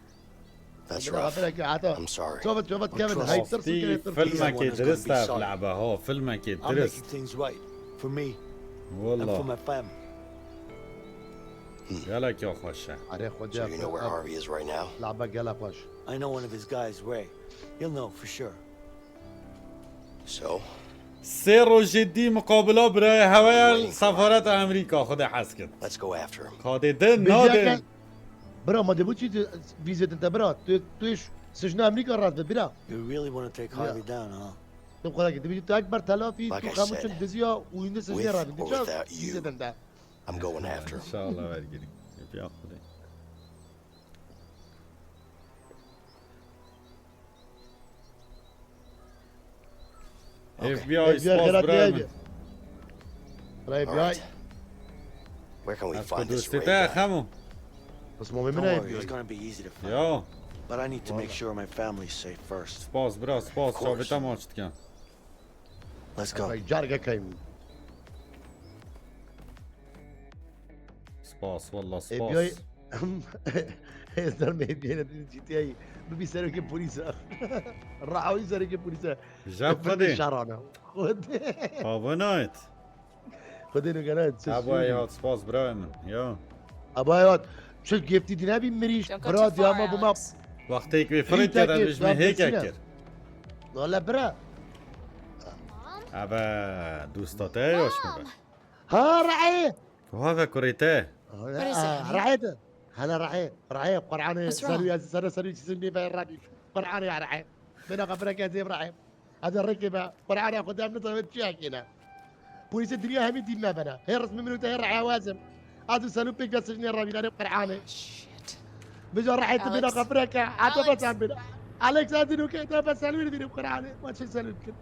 That's Bila rough. xafine ki hata. I'm sorry. Çavit, çavit, kevin, hay tir xû Rastî kevin, tir xû filmekê kevin. Everyone is gonna dirist be e sorry. Lebe ha, filmekê I'm dirist. Making things right for me and for Wallah. my family. Gelekî xweş e. Are xwedî. So you know where Harvey is right now? Lebe gela xweş. I know one of his guys, Ray. He'll know for sure. So, Sê rojê dî muqabila birayê hewe ya sefareta Amerîka, Xwedê hez kin. Let's go after him. Kadê din, Bêjiyeke, nadin. Bira, ma de bu çi vîze din te bira? Tu, tu iş sijna Amerîka rast be bira. You really want to take Harvey down, huh? Tu xwedaki dibî tu ekber telafî, Like tu I xemuçin said, diziya û yinde sijnê with rabî. or Dica without you, vîze din te. I'm going after him. İnşallah vergirik. Yapıyor Xwedê. Okay. F B I, spas Xêrat birayê diye min. Ray All Bray. Right. Where can we Ez xwe find this dostê Ray te guy? Xemo. Pismamê min Don't ê worry, he's Bray. Gonna be easy to find. Ya. But I need to make Wallah. Sure my family's safe first. Spas bira, spas. Of course. Çavê te maç dikin. Let's go. Ray cargekeyim. Spas, wallah F B I. spas. Êzdar me F B I ne dedi G T A. Bibî serokê polîsa. Rahawi serokê polîsa. Jab Xwedê. Şarana. Xwedê. Pavanayet. Xwedê nugana. Abay hat, spas birayê min. Ya. Abay hat. Çi giftî dîne bî mirîş. Don't go Bira too diyama far, buma. Alex. Wextê yek vê Rîta firê kere kê, dijmê ben hêke birsine. Kir. Wala bira. Eve dosta te yaş mı be? Ha, Re'ê. Wave kurê te. What is it, honey? Re'ê de. Hala Re'ê. Re'ê Qur'anê. What's wrong? Seru ya, seru, seru, çizim ne be Rabbi. Qur'anê ya Re'ê. Bena kapıra ke zeb Re'ê. Hadi reke be. Qur'anê Xwedê em ne tavet çi yakine. Polîsê dinya hemî dîn me bena. Hê resmi min û te hê Re'ê wazim. Adu selu pek de sijnê Rabbi, nare Qur'anê. Shit. Bija Re'ê tu bena Alex. kapıra ke. Adu Alex. bes em bena. Alex, adu nu ke, te bes selu bî Qur'anê. Ma çi selu kin.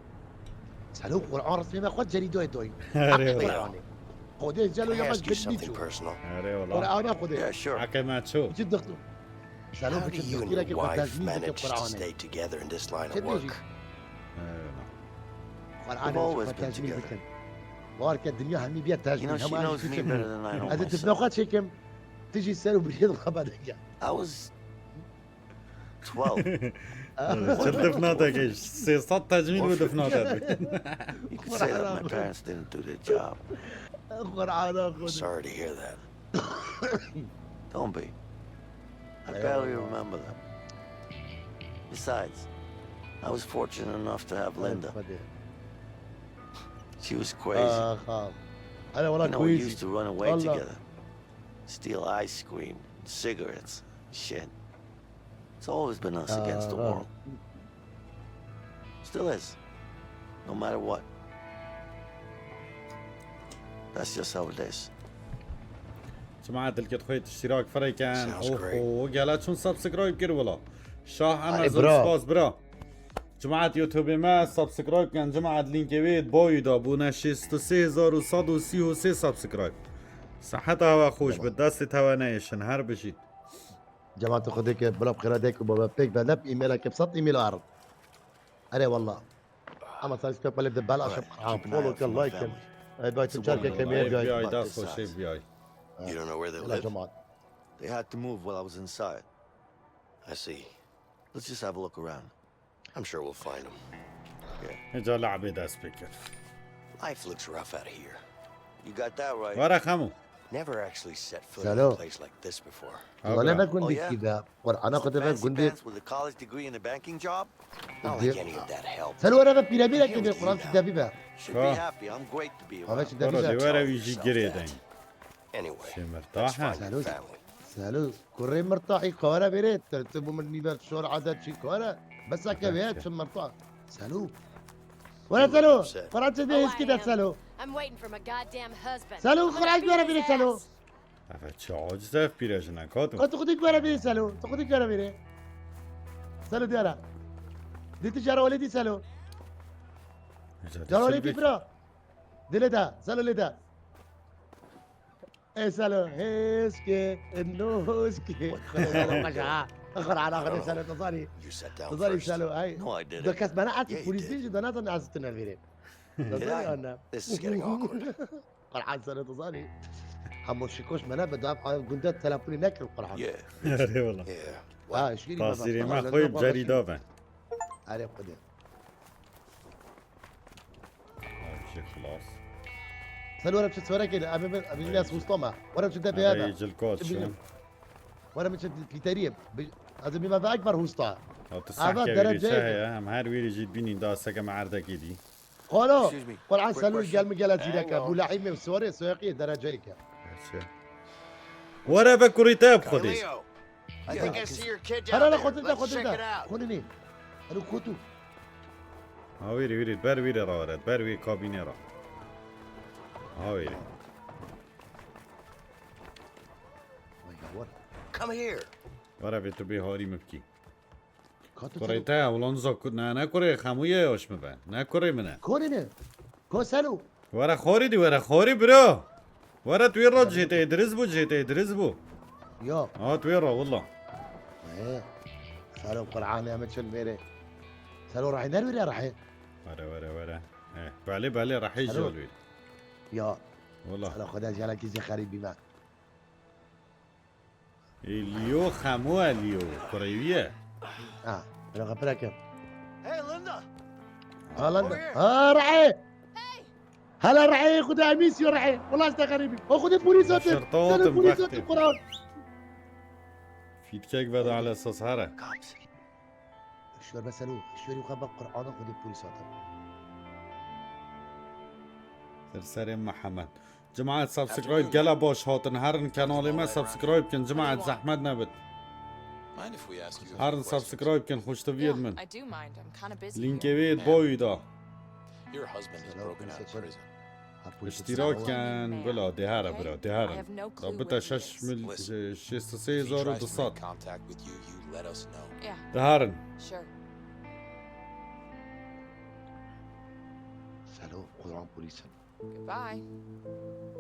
Selo Qur'an resmê me xwe cerîdoyê doyî. Erê Heqê wala. Qur'anê. Xwedê celo Can ya I me ask you something gidî çû. personal? Erê wala. Qur'ana Xwedê. Yeah, sure. Heke me ço. Çi dixtu. Selo How do biçim you and doktoreke your xwe wife tezmîn dike manage to Qur'anê. stay together in this line of Çi work? bêjî? Erê wala. Qur'anê We've always xwe been tezmîn together. dikin. Warke dinya hemî biya You know, tezmîn. she Hema knows ez me çekim. Better than I know Ez ê myself. tifna xwe çekim. Tijî ser û biriyê xwe bidike. I was twelve. Çi difna te ke? Sê sed tecmîl bu difna te. You could say that my parents didn't do their job. Qur'ana Xwedê. Sorry to hear that. Don't be. I barely remember them. Besides, I was fortunate enough to have Linda. Xwedê. She was crazy. Ah, ah. Hele wala You know, we crazy. used to run away Wallah. Together. Steal ice cream, cigarettes, shit. It's always been us against the Ah, ah. World. Still is. No matter what. That's just how it is. Cemaat dilket xwe iştirak fireken. Sounds great. Oho, gela çun subscribe kir wala. Şah Ay, Amazon bro. Spas bro. Cemaat YouTube me subscribe ken. Cemaat linke wê boyu da bûne şêst û sê hezar û sed û sî û sê subscribe. Seheta we xweş bi destê te we neyêşin. Her bijî. Cemaat Xwedê ke bila bi xêra dek û baba pek be lep e-maila ke bi sed e-mail arit. Erê wallah. Ama sen işte böyle de belaş Alright, ha, keep an eye out follow for ke my like ke. family. Ay bay It's a tu çarke woman ke in me my gay. F B I But da this xweş size. F B I. You don't know where they Ela live? cemaat. They had to move while I was inside. I see. Let's just have a look around. I'm sure we'll find him. Hica labê dest pê kir. Life looks rough out here. You got that right. Were Xemo. Never actually set foot Hello. in a place like this before. Wala Abra. ne gundî Oh, yeah? kî be. Qur'ana Xwedê ve Fancy gundî. Pants with a college degree and a banking job? Not like any of that helped. Sen were ve pîre bîre Deal kî with Qur'an you çi devî be. Should be Huh? Happy. I'm great to be Ama around. çi Koro devî de be. were wî jî girê de. Anyway, Şê let's mirtah. find your Salut. family. Selo. Kurê mirtahî kare bêrê. Te, te bu min nîver şor adet çi kare. Bes eke ve çi mirtah. Selo. Were Selo, Fransa de hêz kide Selo. I'm waiting for my goddamn husband. Selo, I'm gonna Fransa beat were his bire Selo. Ass. Efe çi aciz ev pîre jine, ka tu? Ka tu xwedî were bire Selo, tu xwedî were bire. Selo diyara. Diti jara olê dî Selo. Jara olê dî bira. Dilê de, Selo lê de. Ê Selo, hêzkê, nûzkê. Xwedê Selo xweş e, ha. Qur'ana Xwedê Selo, tu zanî. You sat down Tu zanî first. Selo, ay. No, I didn't. Du kes bana ez Yeah, you polîs did. Dî jî, da natin ez tu nevêrê. Tu Did zanî I? Anne. This is getting awkward. Qur'an Selo, tu zanî. Hemo şikoş me ne bi dav, ay, gunda telefonî nekir Qur'an. Yeah. Erê wala. Yeah. Ha, şirî Tasîrê baba, me tamam, xwe tamam, cerî tamam. Da be. Erê Xwedê. Ev jî xilas. Sen were biçe çörekê de, abi ben, abi ne hustama. Were biçe de Eve beyada. Cilkot Çi şu. Bileyim. Were biçe pîteriyê. Bi-, ez bîme ve ekber husta. Ya tu Ava sehke wîrî derece çi ye. Heye? Em her wîrî jî bînîn da seke me erdekî dî. Xalo, Excuse me. Qur'an Quick Selo question. Gel mi gel ez Hang zîreke. On. Bu lehî me sorê soyaqî dereceyeke. Gerçi. Were ve kurî te bi Xwedê. Carleo. I think I see your kid down Hera la there. Xwedê de Let's Xwedê check it de. Out. Xwedê ne. Ero kotu. Ha wîrî wîrî ber wîrê ra were. Ber wî kabînê ra. Ha wîrî. Vay yavur. Come here. Were vê tu bê harî min bikî. Kato Kurê te te ulan zok ne ne kurê xemûye yaş mi be. Ne kurê min e. Kurê ne. Ko Selo. Were xorî dî, were xorî biro. Were tu wê ro Selo. Jê te Îdris bû, jê te Îdris bû. Ya. Ha tu wê ro willa. Ee. Selo Qur'anê em çil vêrê. Selo rahî nervîre rahî. Were, were, were. Eh, belê, belê, rahî Selo. Jol wî. Ya. Willa. Selo Xwedê jalekî zî xerîbî me. Ê Leo xemo e Leo. Kurê wî ye. Ha, bira xepira ke. Hey, Linda. Ha, Linda. Over here. Ha, re'e. Hala re'e, Xwedê emîs yo re'e. Wala ez te xerîbî. O Xwedê polîs Şerta hatin. Sen hatim, polîs bextê. Hatin, Qur'an. Fîtkek veda ala esas here. Cops. Şwer be Selo. Şwerî xwe be Qur'ana Xwedê polîs hatin. Ser serê Mihemed. Cemaet subscribe gela baş hatin. Herin kanalê me subscribe kin. Cemaet zehmet nebit. Herin subscribe kin. Xweştiviyet min. Linkê wê boyî da. İştirak kin. Bila dê here bira, dê herin. Da bite şeş mil-, şêst û sê hezar û du sed. Dê herin. Selo, Qur'an polîs in. Goodbye.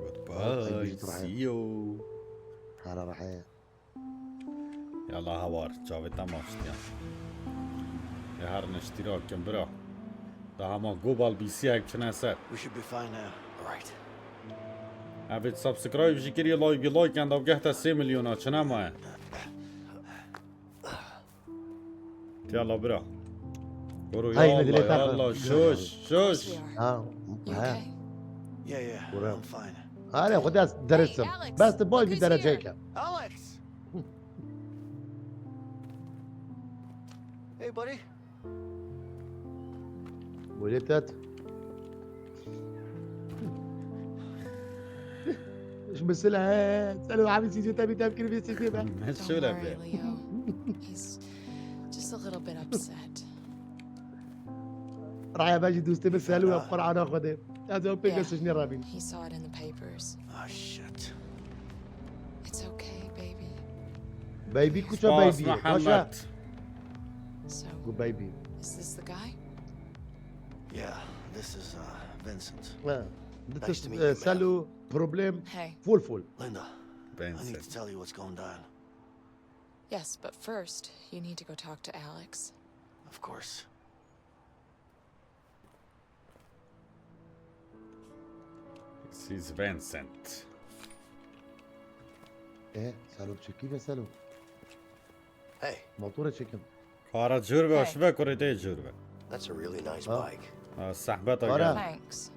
Goodbye. Ay, ay, See you. Hara rahe. Yalla hawar, çavê te maçtiyan. Ê her niştîra kim bira. Da hema gobal bîsiyek çine ser. We should be fine now. Right. Evê subscribe jî kiriye, like, like, yan da gehte sê milyona çine maye. Yalla bira. Bro, ay, yalla, yalla, şuş, şuş. Ha, you ha. Okay? Yeah, yeah, I'm fine. Hale, Xwedê ez dersim. Hey, Alex, bes tu boy bir dereceyke. Alex! Hey, buddy. Wêlê te. Ji min sile he. Selo abi sîzê te bî tevkir vê sîzê be. Don't worry, Leo. He's just a little bit upset. Raya be jî dostê min Selo ye, Qur'ana Xwedê. Ez ew pê Yeah. Sijnê rabîn. He saw it in the papers. Oh, shit. It's okay, baby. Baby, kuça baby. Spas, Muhammed. So, Gu baby. Is this the guy? Yeah, this is, uh, Vincent. Ha. Nice to meet you, man. Selo, problem. Hey. Full, full. Linda, I need to tell you what's going down. Yes, but first, you need to go talk to Alex. Of course. This is Vincent. E, Selo, çekî ve Selo. Hey. Motora çekim. Kara cür be, şive kurê te cür be. That's a really nice bike. Ha, sehbeta gel. Thanks.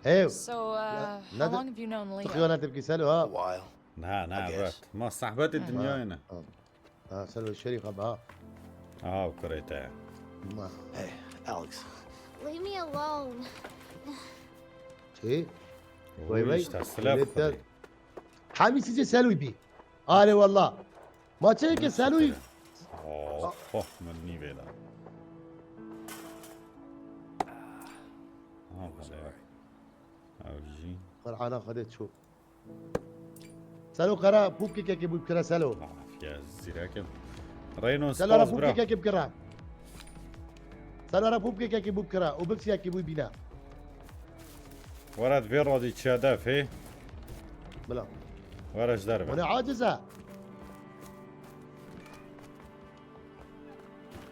Hey. So, uh, how long have you known Leo? Tu xiyanet bikî Selo ha. A while. Na, na, vet. Ma sehbetê dinyayê ne. Ha, ser ve şerî xwe ha. Aha, kurê te. Ma. Hey, Alex. Leave me alone. Çi? Oy, vay vay. Işte, silah. Hamî sizce Seloy bî. Are wallah. Ma çeye ke Seloy. Oh, oh, min nîvê da. Ha, wele. Ew jî. Qur'ana Xwedê çû. Selo qera pûpkekekê bû bikira Selo. Afiye zîrekim. Reyno, Selo ra spas bira. Pûpkekekê bikira. Selo ra pûpkekekê bû bikira. Û biksiyekê bû bîna. Were di vê radî çiya def hê. Bila. Were ji derve. Wene aciz e.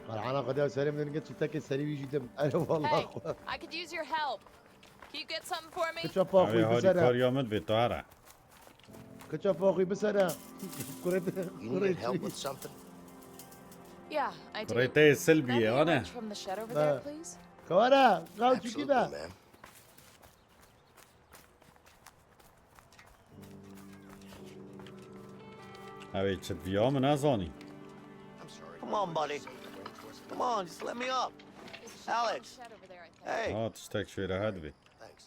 Qur'ana Xwedê serê min gel çitekê serî wî jî dim. Ere wallah. Hey, I could use your help. Can you get something for me? Kiça paxuy Ew ê bisere. harîkariya min divê tu here. Kiça paxuy bisere. Kurê You need help with something? Yeah, I do. Kurê te Can I silbiye get a ane. wrench from the shed over there, Uh, please? Kawara, gauçiki Absolutely, be. Ma'am. Ew ê çi diviya min nezanî. Come on, buddy. Come on, just let me up. Alex. Shed over there, I think. Hey. Ha, tiştek şêre hedibê. Thanks.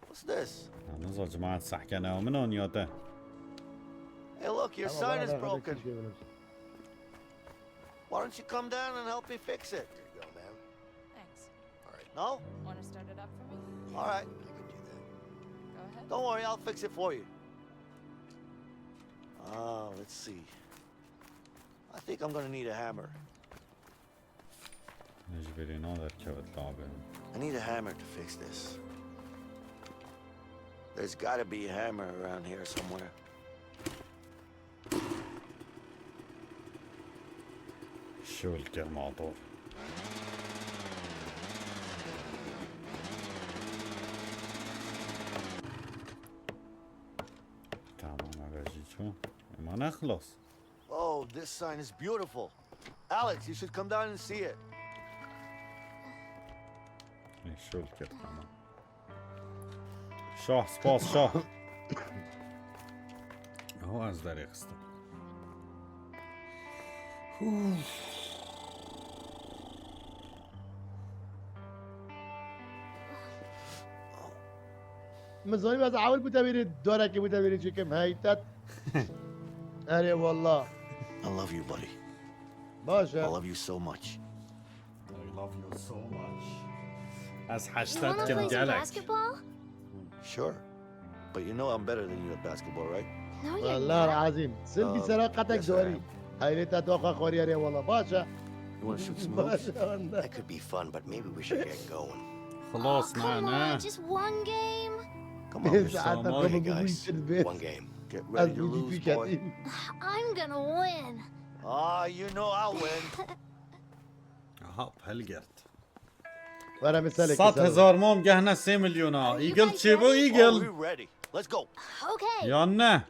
What's this? Niza cemaat sehkene min aniya te. Hey, look, your Tamam, sign bana is da broken. kardeşim şey verir. Why don't you come down and help me fix it? Here you go, ma'am. Thanks. No? Want to start it up for me? All right. Go ahead. Don't worry, I'll fix it for you. Ah, let's see. I think I'm gonna need a hammer. Ji bêrê naderkevit labê. I need a hammer to fix this. There's gotta be a hammer around here somewhere. Şol kir motor. Tamam, ev jî çû. Ema ne xilas. Oh, this sign is beautiful. Alex, you should come down and see it. Ê, şol kir, tamam. Şah, spas, şah. Aho ez derê xistim. Hûf. Min zanî ez ewil bû te vêrê darekê bû te vêrê çêkim heytet. Erê wallah. I love you, buddy. Baş I e. love you so much. I love you so much. Ez You heştet wanna kim play some gelek. Basketball? Sure. But you know I'm better than you at basketball, right? No, you're Wallah not. azim. Sil Um, bir sera qatek yes, I dori. am. Heyreta doxa xoriyarê wallah. Baş e. You wanna shoot some Baş hoops? e. That could be fun, but maybe we should get going. Oh, Xlas, ne, come ne. On, just one game. Come on, Biz guys. hatta Tamam. kabul Guys, bitirdi. One game. Get Ez ready to bu lose, ciddi boy. kedim. I'm gonna win. Ah, you know I'll win. Aha, helgert. Were min selek. Sed hezar mam gehne sê milyona. Eagle çêbû, Eagle. Oh, we're ready. Let's go. Okay. Yan ne?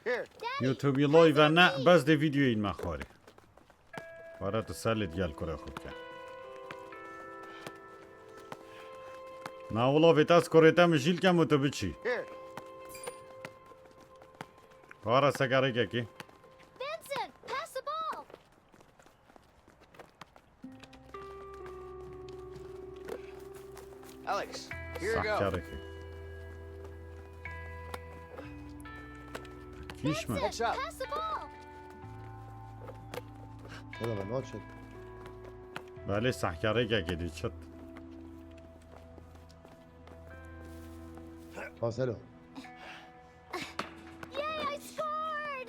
Here. YouTube live ne, bes de videoyê me xwarê. Were tu selê gel kurê xwe bike. Na wala vê te ez kurê te mijîl kem û tu biçî. Here. Were sekerêkekê. Vincent, pass the ball. Alex, here you go. Sehkerekê. Kîş mi? Vincent, Heads up. Pass the ball. Wala ben açın. Belê sehkerekekê dî çit. Paselo. Yay, I scored!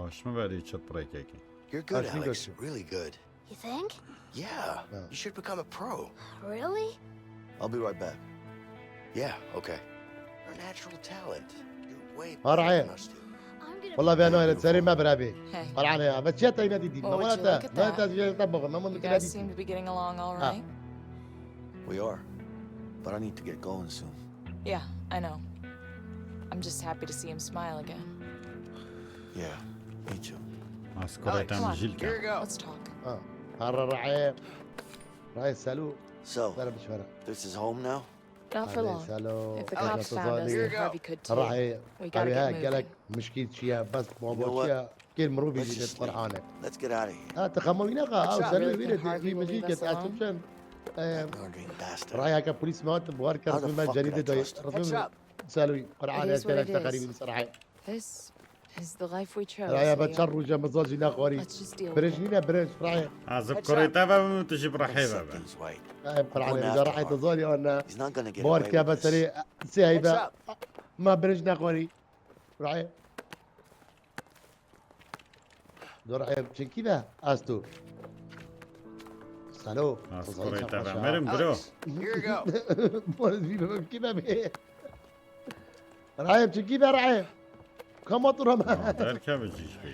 Baş mi belê çit pirêkekê. You're good, That's me, Alex. good. Really good. You think? Yeah. Yeah. You should become a pro. Really? I'll be right back. Yeah, okay. You're a natural talent. You're way All better right. than us two. I'm gonna Wallah ben öyle serê me birabi. Hey, Qur'anê ya. Ve çiye teyna dîdî. Oh, Mama would you te. look at Ne that? te ziyarete bakın. Mama you mutlu guys dîdî. Seem to be getting along all Ah. right. We are. But I need to get going soon. Yeah, I know. I'm just happy to see him smile again. Yeah, me too. Ez kurê te Come on, mijîl kem. let's talk. Ha. Harra rae. Rae selo. So, Selo bişvara. this is home now? Not for long. Selo. If the cops found us, then Harvey could too. Rae. We gotta Abi ha get gelek moving. mişkil çiye. Bes You know baba what? çiye. Gel mırı Let's bir just şey leave. Qur'anê. Let's get out of here. Ha te xema wî neqa. Ha What's up? selo Really vire think de Harvey bir will şey leave kes us alone? açıp çen. That murdering bastard. Raya ka polis mi hat bu har How the kerfin ben fuck could I ceride dayı. trust him? What's up? Selo. Qur'anê It is what it kerek te is. xerîbî sarhay. This Is the life we chose, Raya be Leo. Çar roja min zazî nexwarî. Let's just deal with it. Birêj nîne birêj, Raya. Ez bi kurê te ve bim, tu jî bi rehê ve be. Raya bi Qur'anê, bi rehê te zazî an ne. He's not gonna get away with this. Bar ke be serê, sê heybe. What's up? Ma birêj nexwarî. Raya. Dur, e, çekî de, ez tu. Salo. Ez kurê te ve. Mirim, bro. Alex, here you go. Polis bir bebek kime be? Raya, çekî de, Raya. Kama tu rama. Ha, derkeve cîş be.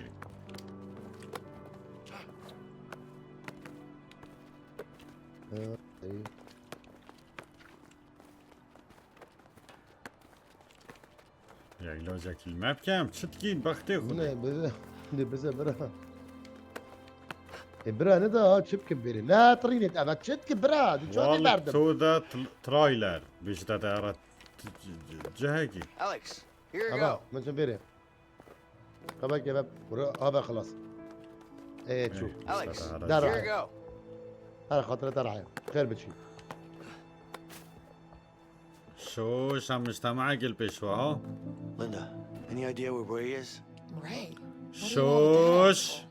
Ya ilacekî me bikem, çi dikî, bextê xwe. Ne, bize, ne bize bira. E, bira ne da, ha, çi bikim bêrê? Ne, tirînê, evet, çi dikim bira? Di çandê berdim. Wal to da tl-, trailer, bêjte de ara t-, c-, c-, cihekî. Alex, here you go. Ama, min çi bêrê? Kabak kebap, bura, ava xelas. E, çû. Alex, here you go. Her xatire te raye. Xêr biçî. Şoş, em mujtemaekê li pêş we, ha? Linda, any idea where Ray is? Ray? What do you want with that asshole? Şoş.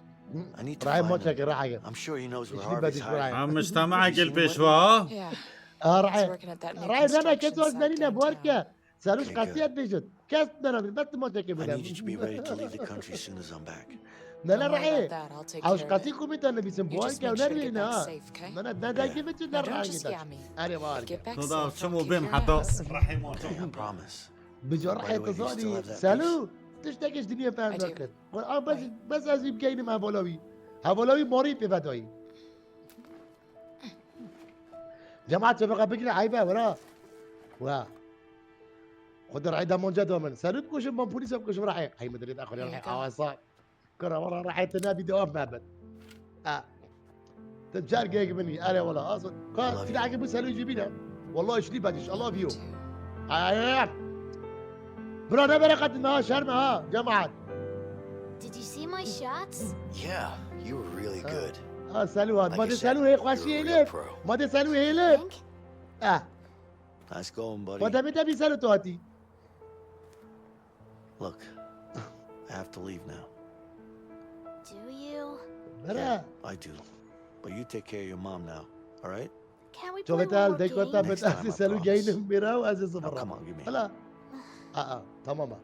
I need to find him. Ray, moçekê, rahat gel. I'm sure he knows where Harvey's hiding. Em mujtemaekê li pêş we, ha? Yeah. He's working at that new construction site downtown. Ray, Ray, ne, ne, kes waz nerîne, bu her ke. Serûş qetiyet bêjit. Kes nerabî, bes tu moçekê bide. I need you to be ready to leave the country as soon as I'm back. Ne, ne, Rehê. Ew ji qetî komî te nivîsim, bu erke ew nerî ne, ha. Ne, ne, ne, dengê min tu ne rehê. Erê, var. Toda çimo bêm heta rehê moçekê. I promise. Bi ca rehê tu zanî. Selo, tiştekê ji diniyê fehm nakin. Qur'an bes, bes ez ê bigeynim hevala wî. Hevala wî marî pê vedayî. Cemaat çavaka bigire, eybe, wera. Wa. Xwe di rayê de monca da min. Serû bikuşim, ban polîsa bikuşim, rehê. Hey, min dirê daxuya rehê, awa sa. Kira, wala rehê te nebî, devam mebin. Ha. Te cargek min î, erê wala, aso. Ka, silahekî bu Serû jî bîne. Wallahi şilî bediş, I love you. Ay, ay, ay. Bira, ne bereqet me ha, şerme ha, cemaat. Did you see my shots? Yeah, you were really good. Ha, Serû hat. Like I said, you're a real pro. Ma de Serû hêlê. Ma de Serû hêlê. Think? Ah. Nice going, buddy. Ma demê te bî Serû tu hatî. Look, I have to leave now. Do you? Bere. Yeah, I do. But you take care of your mom now, all right? Can we play one more game? Çavê te hel dekota bet ez ê Serû geynim bira û ez ê zibira. Next time, I promise. Now, come on, give me a hug. Hala. Aa, tamam ha.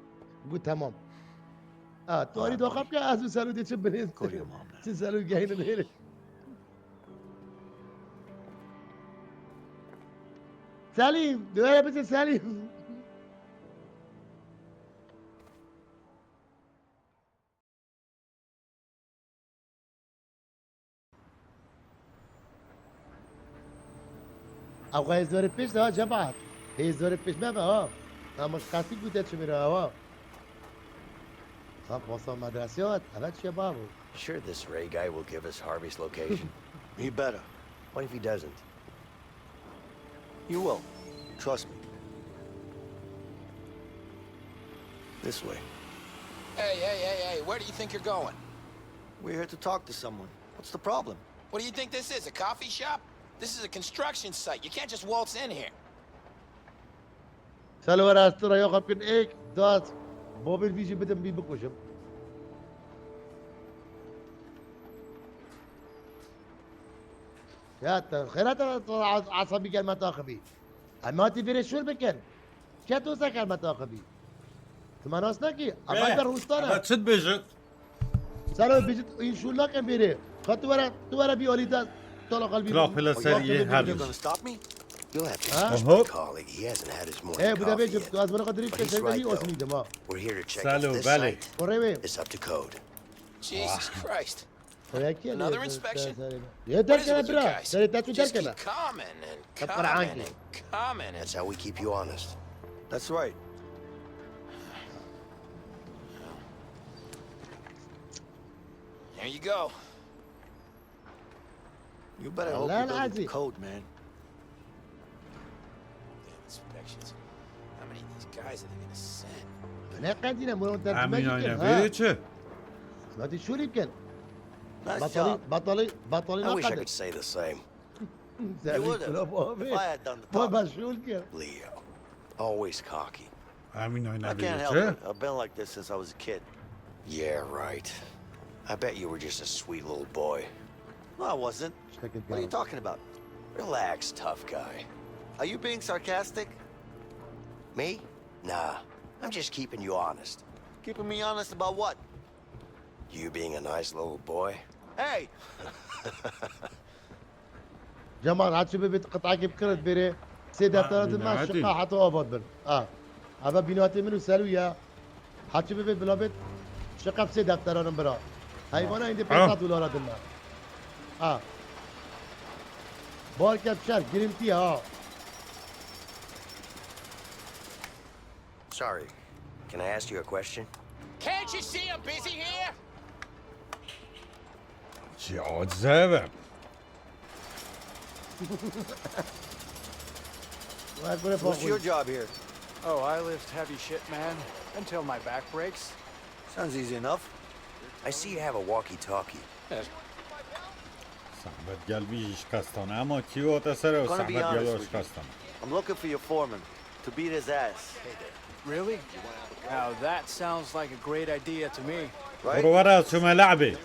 Gu tamam. Aa, tu arî doxa bike, ez û Serû dê çi binê. Go to your mom now. Çi Serû geynim hêrê. Selîm, duyara bize Selîm. Ew xwe hêzdorê pêş de ha cemaat. Hêzdorê pêş me be ha. Em ji qasî gute çi bira ha. Sa posta medresê hat, evet çi babo. Sure this Ray guy will give us Harvey's location? He better. What if he doesn't? You will. Trust me. This way. Hey, hey, hey, hey, where do you think you're going? We're here to talk to someone. What's the problem? What do you think this is, a coffee shop? This is a construction site. You can't just waltz in here. Selo were ez tu re yoxa bikin êk, das, bobên vî jî bidim, vî bikujim. Ya te xêra te, te as-, asabî gel me taxivî. Em hatî vêrê şûr bikin. Çi tu se gel me taxivî? Tu me nas nakî? Em ber rûstane. Ebe çi dibêjit? Sero bijit, îşûr nakin vêrê. Ka tu were, tu were bî alî de, tola qalbî. Kira pila ser yê her. You're gonna stop me? You'll have to excuse my colleague. He hasn't had his morning coffee yet. But he's right, though. We're here to check if this site is up to code. Jesus Christ. Another inspection? What is it with you guys? You just keep coming and coming and coming and... That's how we keep you honest. That's right. There you go. You better hope you don't get the code, man. Damn inspections. How many of these guys are they gonna send? Ne qedîne, bunu tercüme bikin, ha? Nice job. Batalî, batalî, batalî. I wish I could say the same. You would have, if I had done the talking. Leo. Always cocky. I can't help it. I've been like this since I was a kid. Yeah, right. I bet you were just a sweet little boy. No, I wasn't. What are you talking about? Relax, tough guy. Are you being sarcastic? Me? Nah, I'm just keeping you honest. Keeping me honest about what? You being a nice little boy. Hey! Cemal, haçî bibit qit'ekê bikirit bêrê. Sê deftera din me şiqa heta ava dibin. Ha. Eve bînatê min û Selû ye. Haçî bibit bila bit şiqa sê deftera din bira. Heyvana êndî pênc sed dolara din me. Ha. Bar ket şer, girintî ha. Sorry. Can I ask you a question? Can't you see I'm busy here? Çi aciz eve. What's your job here? Oh, I lift heavy shit, man, until my back breaks. Sounds easy enough. I see you have a walkie-talkie. Zehmet gel vî jî şikestan. Ema kî hate ser ew zehmet gel şikestan. I'm looking for your foreman to beat his ass. Really? Now that sounds like a great idea to me. Right? Were were ez çûme le'bê.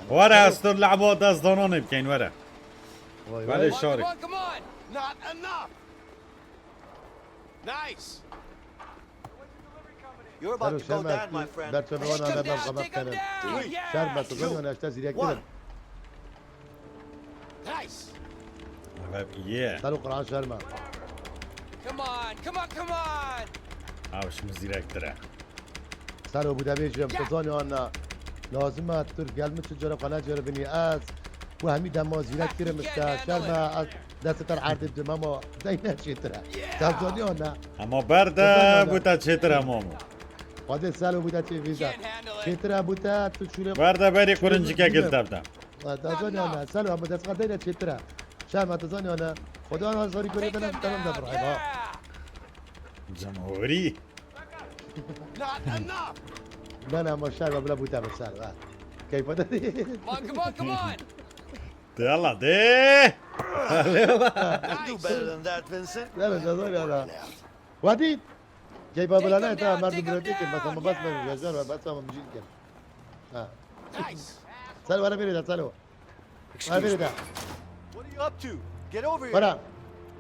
Were ez tu le'ba destdananê bikeyn were. Vay, vay. Belê şarê. Come on, come on, come on. Not enough. Nice. You're about to go down, my friend. Take him down, take him down. Yeah. Şer me, tu zanî, wana işte zîrek kirin. Nice. Eve iyi. Selo Qur'an şer me. Come on, come on, come on. Abi şimdi zîrektir e. Selo bu da bêjim, tu zanî anna. Lazim e, tu gel min çi cara xwe neceribinî ez. Bu hemî dema zîrek kirim işte, şer me, ez destê te erdê didim, ema dey ne çêtir e. Te zanî anna. Ama berde bu te çêtir e, mamo. Xwedê Selo bu te çê vîza. Çêtir e bu te, tu şûlê. Berde berî kurincike gil tevde. Te zanî anna, Selo, ama destê te dey ne çêtir e. Şer me, te zanî anna. Xwedê anna zarî kurê te ne, te ne de birayê, ha. Cemhurî. Not enough. Na, na, ma şer, bila bûte min ser, ha. Keyfa te dê. Come on, come on, come on. De Allah, de. Nice. Do better than that, Vincent. Na, na, na, na, na. Wadî. Keyfa bila ne, ta merdim bile dikin, bas ama bas ben, gözler var, bas ama müzik dikin. Ha. Nice. Sen bana biri de, sen o. Excuse me. What are you up to? Get over here. Para.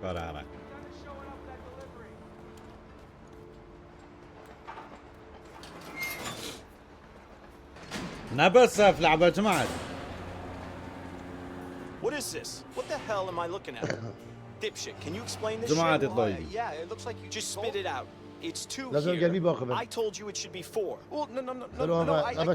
Para, para. Ne bes ev le'be, cemaat. What is this? What the hell am I looking at? Dipshit, can you explain this shit? Cemaat, uh, yeah, it looks like you just spit it out. It's two here. Lazım gel bir bakayım. I told you it should be four. Well, no, no, no, no, no, I, I, no, no, no,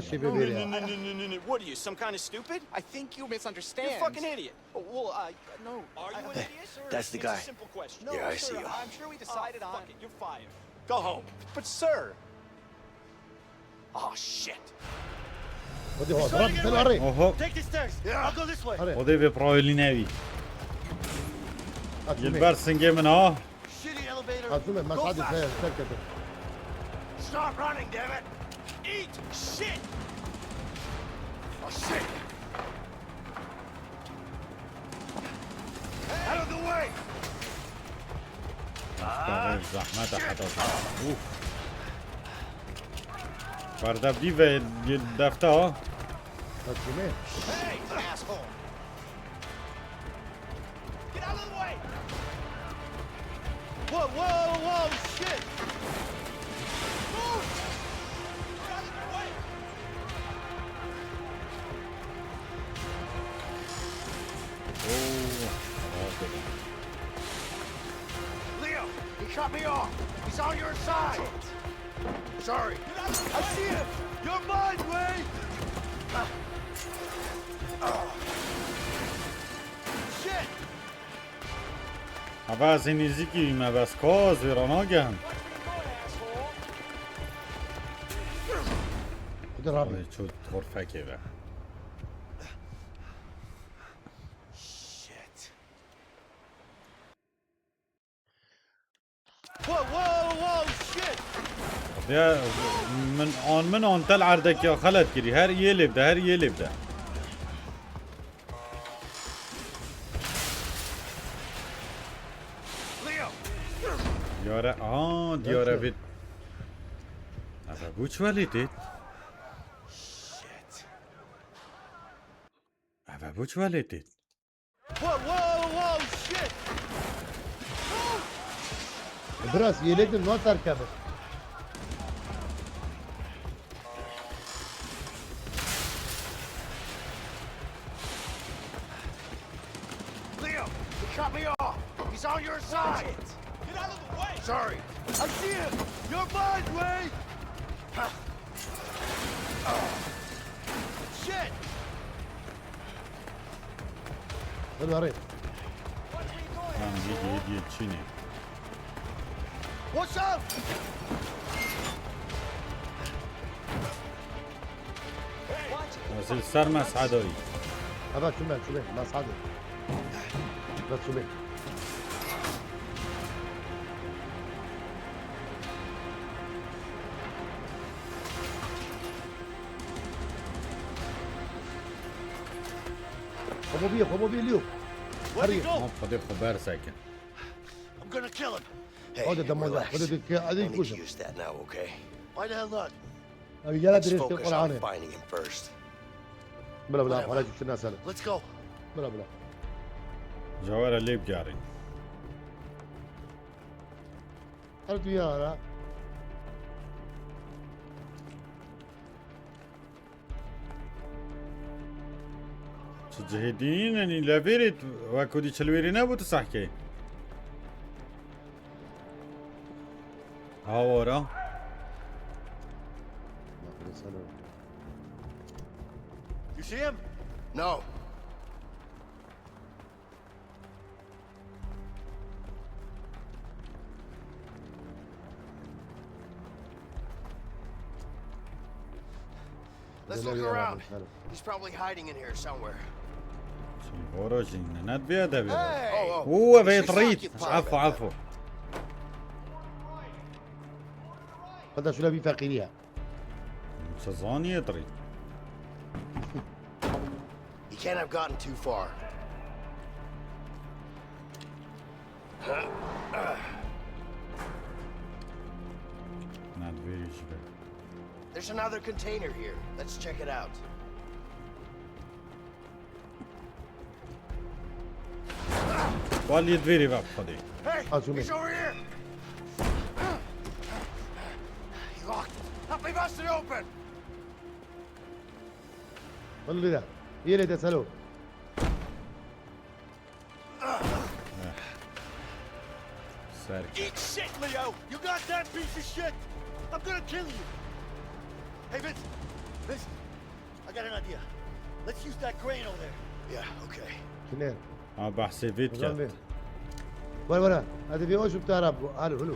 no, no, no, no, what are you, some kind of stupid? I think you misunderstand. You're a fucking idiot. Oh, well, uh, no. Are you an idiot? Sir, that's the guy. It's a simple question. Yeah, I see him. No, sir, I'm sure we decided on. Oh, fuck it, you're fired. Go home. But sir. Oh, shit. Hadi ho, bırak, sen arayın. Oho. Take the stairs. I'll go this way. Hadi. O da bir problemi nevi. Atılmayın. Gilbert Sing'e mi ne? Shitty elevator. Atılmayın. Go fast. Stop running, damn it. Eat shit. Oh, shit. Out of the way. Zahmet hata. Uf. Berdevdî ve defta. Hey, asshole. Get out of the way. Whoa, whoa, whoa, shit. Move. Get out of the way. Oh, Leo, he cut me off. He's on your side. Sorry. I see him. You're mine, Wade. Shit. Eve ez ê nêzîkî me bes ka ez vê re nagehim. Hadi Rabbi. Çû xorfekê ve. Shit. Whoa, whoa, whoa, shit! Ya, min an, min an tel erdekî xelet kirî. Her yê lê bide, her yê lê bide. Leo! Diyare, aha, diyare bit. Eve Which well it is? Shit. Eve which well it is? Whoa, whoa, whoa, shit! Biraz yeledim lan terkebe. Leo, he cut me off. He's on your side. Get out of the way! Sorry. I see him! You're mine, Ray! Shit! Hadi arayın. Lan yedi yedi yetişini. What's up? Ez li ser Mes'edayî. Hava çûme, çûme. Mes'edê. Bes çûme. Xwe bî, xwe bî Leo. Where'd he go? Hop, Xwedê xwe berse ke. I'm gonna kill him. Hey, Hadi demo ya, relax. Hadi dikkat, hadi No need to use that now, okay? Why the hell not? Abi gel Let's direkt focus on Kur'an'ı. Finding him first. Bila bila, Whatever. Para gitsin sen. Let's go. Bila bila. Cawara lê bigarîn. Her tu ya ara. Çi cihê dînî nenî, levêrê tu, wek ku dî çilwêrê nebû tu sehkê. Hawara. You see him? No. Let's look around. He's probably hiding in here somewhere. Voro jî ne, ne divê de be. Hey! Oh, oh. Û ev ê It's rît. Occupied. Efo, efo. Xweda şûna bî feqîriya. Çi zanî ê dirî? He can't have gotten too far. Nadvêrî ji be. There's another container here. Let's check it out. Walî divêrî ve xwedê. Hey, Azumi. He's over here. He locked it. Help me bust it open. Wallî de. Yele de selo. Ser. Eat shit, Leo! You goddamn piece of shit! I'm gonna kill you! Hey, Vince! Vince! I got an idea. Let's use that crane over there. Yeah, okay. Kine? Ha, behsê vê diket. Were were. Hadi bir hoş bir taraf bu. Alo, alo.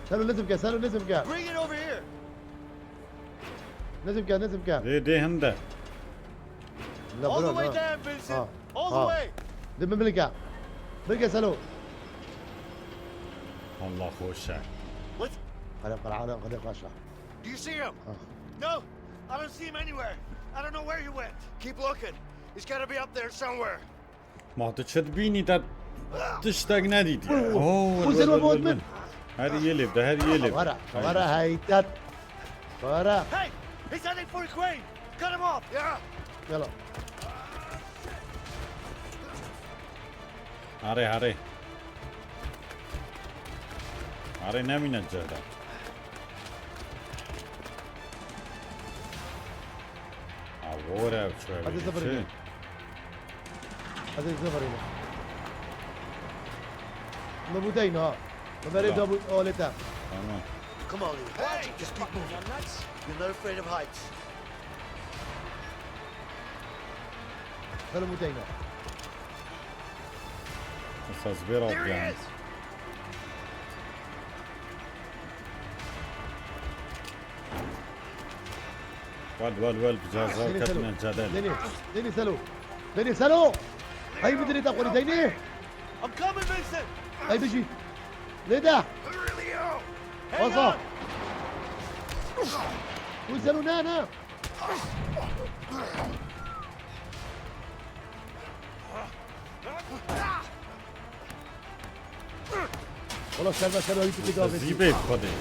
Selo, lezim ke, Selo, lezim ke. Bring it over here. Lezim ke, lezim ke. Dê, dê hinde. All the way down, Vincent. All the way. Dê min bilke. Bilke, Selo. Allah hoş e. Let's. Hadi, hadi, hadi, hadi, hadi. Do you see him? No, I don't see him anywhere. I don't know where he went. Keep looking. He's gotta be up there somewhere. Ma tu çi dibînî te tiştek nedîtiye. Oo, wel, wel, wel, wel. Her yê lê bide, her yê lê bide. Were, were heytet. Were. Hey, he's heading for the crane. Cut him off. Yeah. Yala. Herê, herê. Herê nemîne cih de. Awore ev çi? Hadi zıvırın. Ez ê zıvırın. Min bû deyna. Min berê da bû alete. Tamam. Come on, Leo. Hey! Just keep moving. You're not afraid of heights. Min bû deyna. Esas vê There he radyan. Is. Wel, wel, wel, bi cazar ketine cedel. Deni, Deni Selo. Deni Selo. Hey, bidirê te xwedî Deni. I'm coming, Vincent. Hey, bijî. Lê de. Hang on. Wî Selo, ne, ne. Wala ser be ser be, wî tu tê gavê. Zîbê bi Xwedê.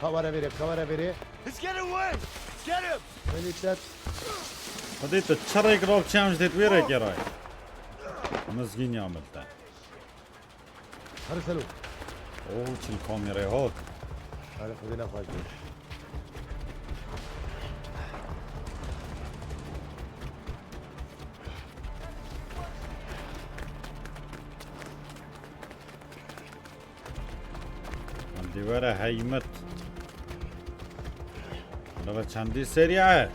Ka were vêrê, ka were vêrê. He's getting away! Get him! Xwedê te çerek rav çem ji dêt wê re geray. Mizgîn ya mil te. Her selo. Oo, çil kamera hat. Her Xwedê ne xweş bû. Em dê were heymet. Nava çendî seriye.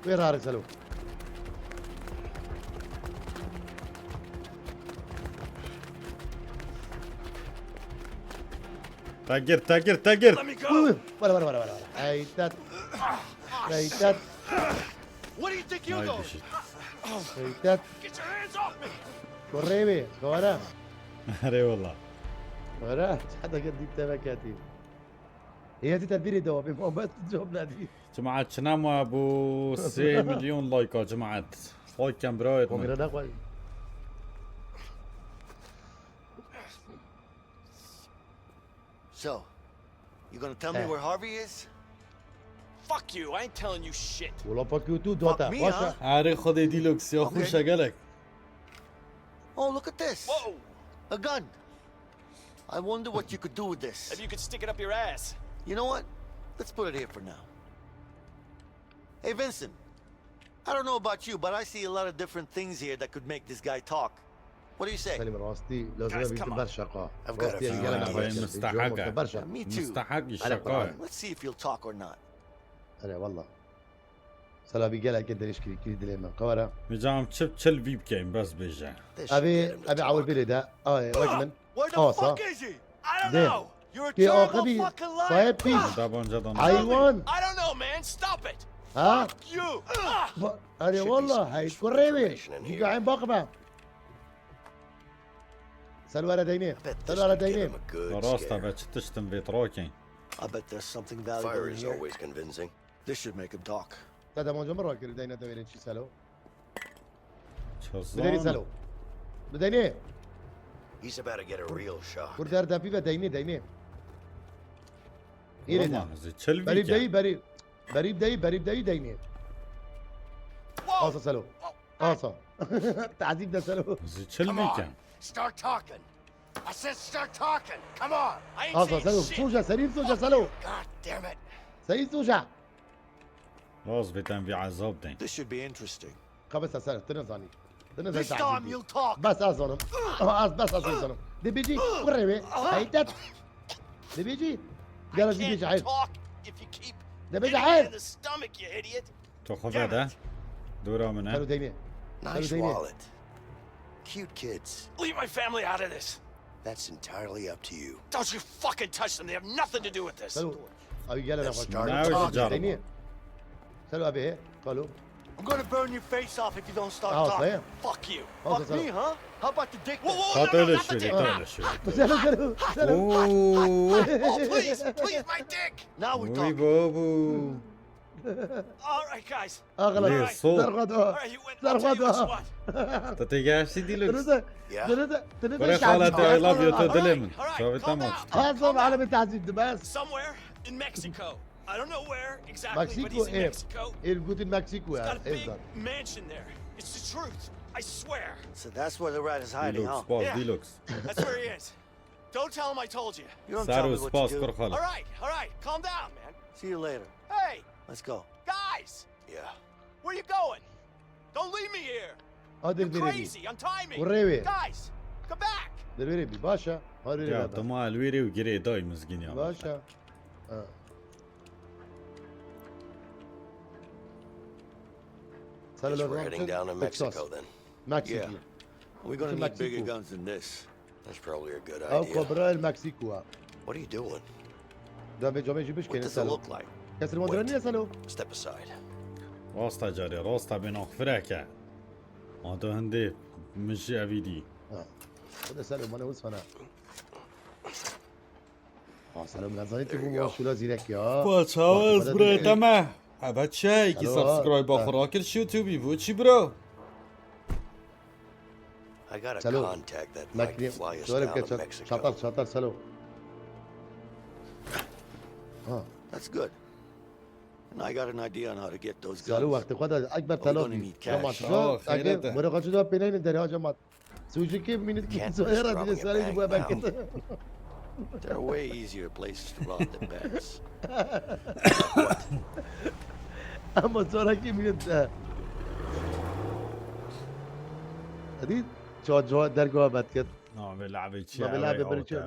Wê rarê selo. Te gir, te gir, te gir. Let me go! Wala, wala, wala, wala. Heytet. Heytet. What do you think you're doing? Heytet. Get your hands off me! Kurê wê, dora. Erê wala. Dora, çatak dît te veketî. Heyetî te bîrê dewa bê, Muhammed cevap nedî. Cemaat, çi nema bû sê milyon like a, cemaat. Like ken birayet min. Komîre ne koy. So, you gonna tell me where Harvey is? Fuck you, I ain't telling you shit. Wala fuck you too, dota. Fuck me, huh? Erê Xwedê Dîlok, siya xweş e gelek. Oh, look at this. Whoa! A gun. I wonder what you could do with this. Maybe you could stick it up your ass. You know what? Let's put it here for now. Hey, Vincent. I don't know about you, but I see a lot of different things here that could make this guy talk. What do you say? Selim, rastî lazim e bîtim ber şaka. I've got a few ideas. Rastî gelek xweş e. Mistehek e. Ber şaka. Me too. Mistehek e, şaka ye. Let's see if he'll talk or not. Erê wala. Sela bî gelekê dirêj kirî, kirî dilê min. Qewere. Vêca em çi, çil vî bikeyn, bes bêje. Evê, evê awir bêrê de. Ay, wek min. Where the fuck is he? I don't know. You're a terrible fucking liar. Sahip piç. Hayvan. I don't know, man. Stop it. Ha? Fuck you. Erê wala, hey, kurê wê. Dîga em baqme. Selo were deynê. Selo were deynê. Rasta be, çi tiştin vê trakên. I bet there's something valuable in here. Fire is always convincing. This should make him talk. Te demanca min rakir, deyne te wêrê çi selo. Biderî selo. Bideynê. He's about to get a real shock. Kur der depî ve deynê, deynê. Yine de. Berî deyî, berî. Berî deyî, berî deyî, deynê. Asa selo. Asa. Tazîb de selo. Zî çil bike. Start talking. I said start talking. Come on. Asa selo. Soja, serî soja selo. God damn it. Serî soja. Rast vê tem vî ezab deyn. This should be interesting. Ka bes ser, tu nezanî. Tu nezanî. This time you'll talk. Bes ez zanim. Aha, ez bes ez zanim. Dibêjî, kurê wê. Heytet. Dibêjî. Gel ez dibêjî, hayır. Dibêjî, hayır. To xwe vede. Dora min e. Selo deynê. Nice wallet. Cute kids. Leave my family out of this. That's entirely up to you. Don't you fucking touch them. They have nothing to do with this. Selo. Abi gel hele bak. Deynê. Selo abi he. Selo. I'm gonna burn your face off if you don't stop talking. Fuck you. Fuck me, huh? How about the dick then? Whoa, whoa, whoa, no, not the dick. Selo, selo, selo. Oh, please, please, my dick. Now we're talking. All right, guys. Lê so. All right, you win. I'll tell you what you want. Te têgeştî Dîlok. Kurê xala te, I love you, tu dilê min. Çavê te maç. Somewhere in Mexico. I don't know where exactly, but he's in Mexico. Êr gotin Mexico ya. Got a big mansion there. It's the truth. I swear. So that's where the rat is hiding, huh? Dîlok, spas, Dîlok. That's where he is. Don't tell him I told you. You don't tell me what to do. Spas, kur xala. All right, all right. Calm down, man. See you later. Hey. Let's go. Guys. Yeah. Where you going? Don't leave me here. You're crazy. Untie me. Guys, come back. Dervêrê bî, baş e. Ya, dema li wê rê û girê dayî mizgîn ya. Baş e. Ha. Guess we're heading down to Mexico then. Mexico. Yeah. We're gonna need bigger guns than this. That's probably a good idea. Ew kobra li Mexico e. What are you doing? Da vê camê jî bişkêne, Selo. What does it look like? Kesir wan dira niye, Selo? Step aside. Rasta carê, rasta bê naxfirek e. Ma tu hindê min jî evî dî. Ha. Xwedê ser û mane wis fena. Ha, selam, lan zanî tu bû şûla zîrek ya. Paçawaz bro, te me. Eve çi, iki subscribe xwe rakir YouTube, bu çi bro? I got a contact that might fly us down to Mexico. Çatar, çatar, selo. Ha. That's good. And I got an idea on how to get those guns. Selo, wextê xwe de Ekber, telo. Tamam, şo, ege, bırak açı da penayın deri hacamat. Sucukê minît ki zoya ra dide sarê ji bo belkî. There are way easier places to rob than banks. Ama sonraki minît de. Hadi çocuğa dergova bet ket. Navê levê çi? Navê levê beri çi?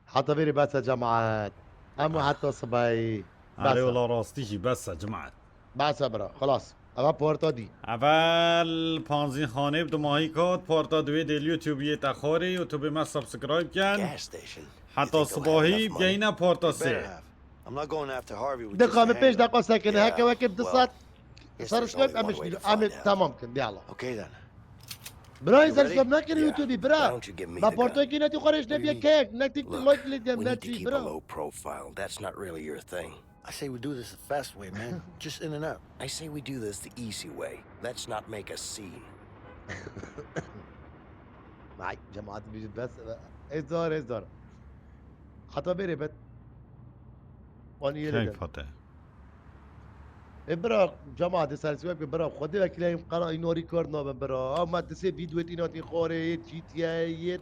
Heta vêrê bes e cemaat. Hemû heta sibahî. Erê wela rastî jî bes e cemaat. Bes e bira, xelas. Eva porta dî. Evel panzî xanê bi dimahî kat, porta duwê dê li YouTube yê te xwarê, YouTube me subscribe ken. Heta sibahî bigehîne porta sê. Dika min pêş deqa sekine, heke weke bi du saet. Subscribe em ê tamam kin, yalla. Birayê, subscribe nekir YouTube, bira. Ma portoyê kî netî xwe rêş nebiye kek, netî like lê dem netî, bira. Low profile. That's not really your thing. I say we do this the fast way, man. Just in and out. I say we do this the easy way. Let's not make a scene. Vay, cemaat bir bes. Ez dar, ez dar. Hata beri bet. Ani yere. Keyf hate. E bira, cemaatê ser sibek bira, Xwedê wekîleyim qera înorî kar nabin bira. Ama disê vîdyoyê tînatî xwarê, yê G T A, yê,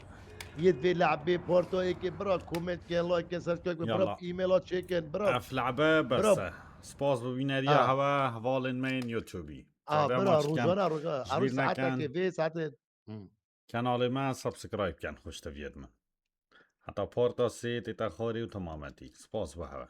yê vê le'bê parta êkê bira, comment ken, like ken, subscribe ken, bira, e-maila çêkin, bira. Ev le'be bes e. Spas bi bîneriya hewe, hevalên me yên YouTubeî. A, bira, rojane, rojane, erû saetekê, vê saetê. Kenalê me subscribe ken, xweşteviyet min. Heta parta sê tê te xwarê û temametî. Spas bi hewe.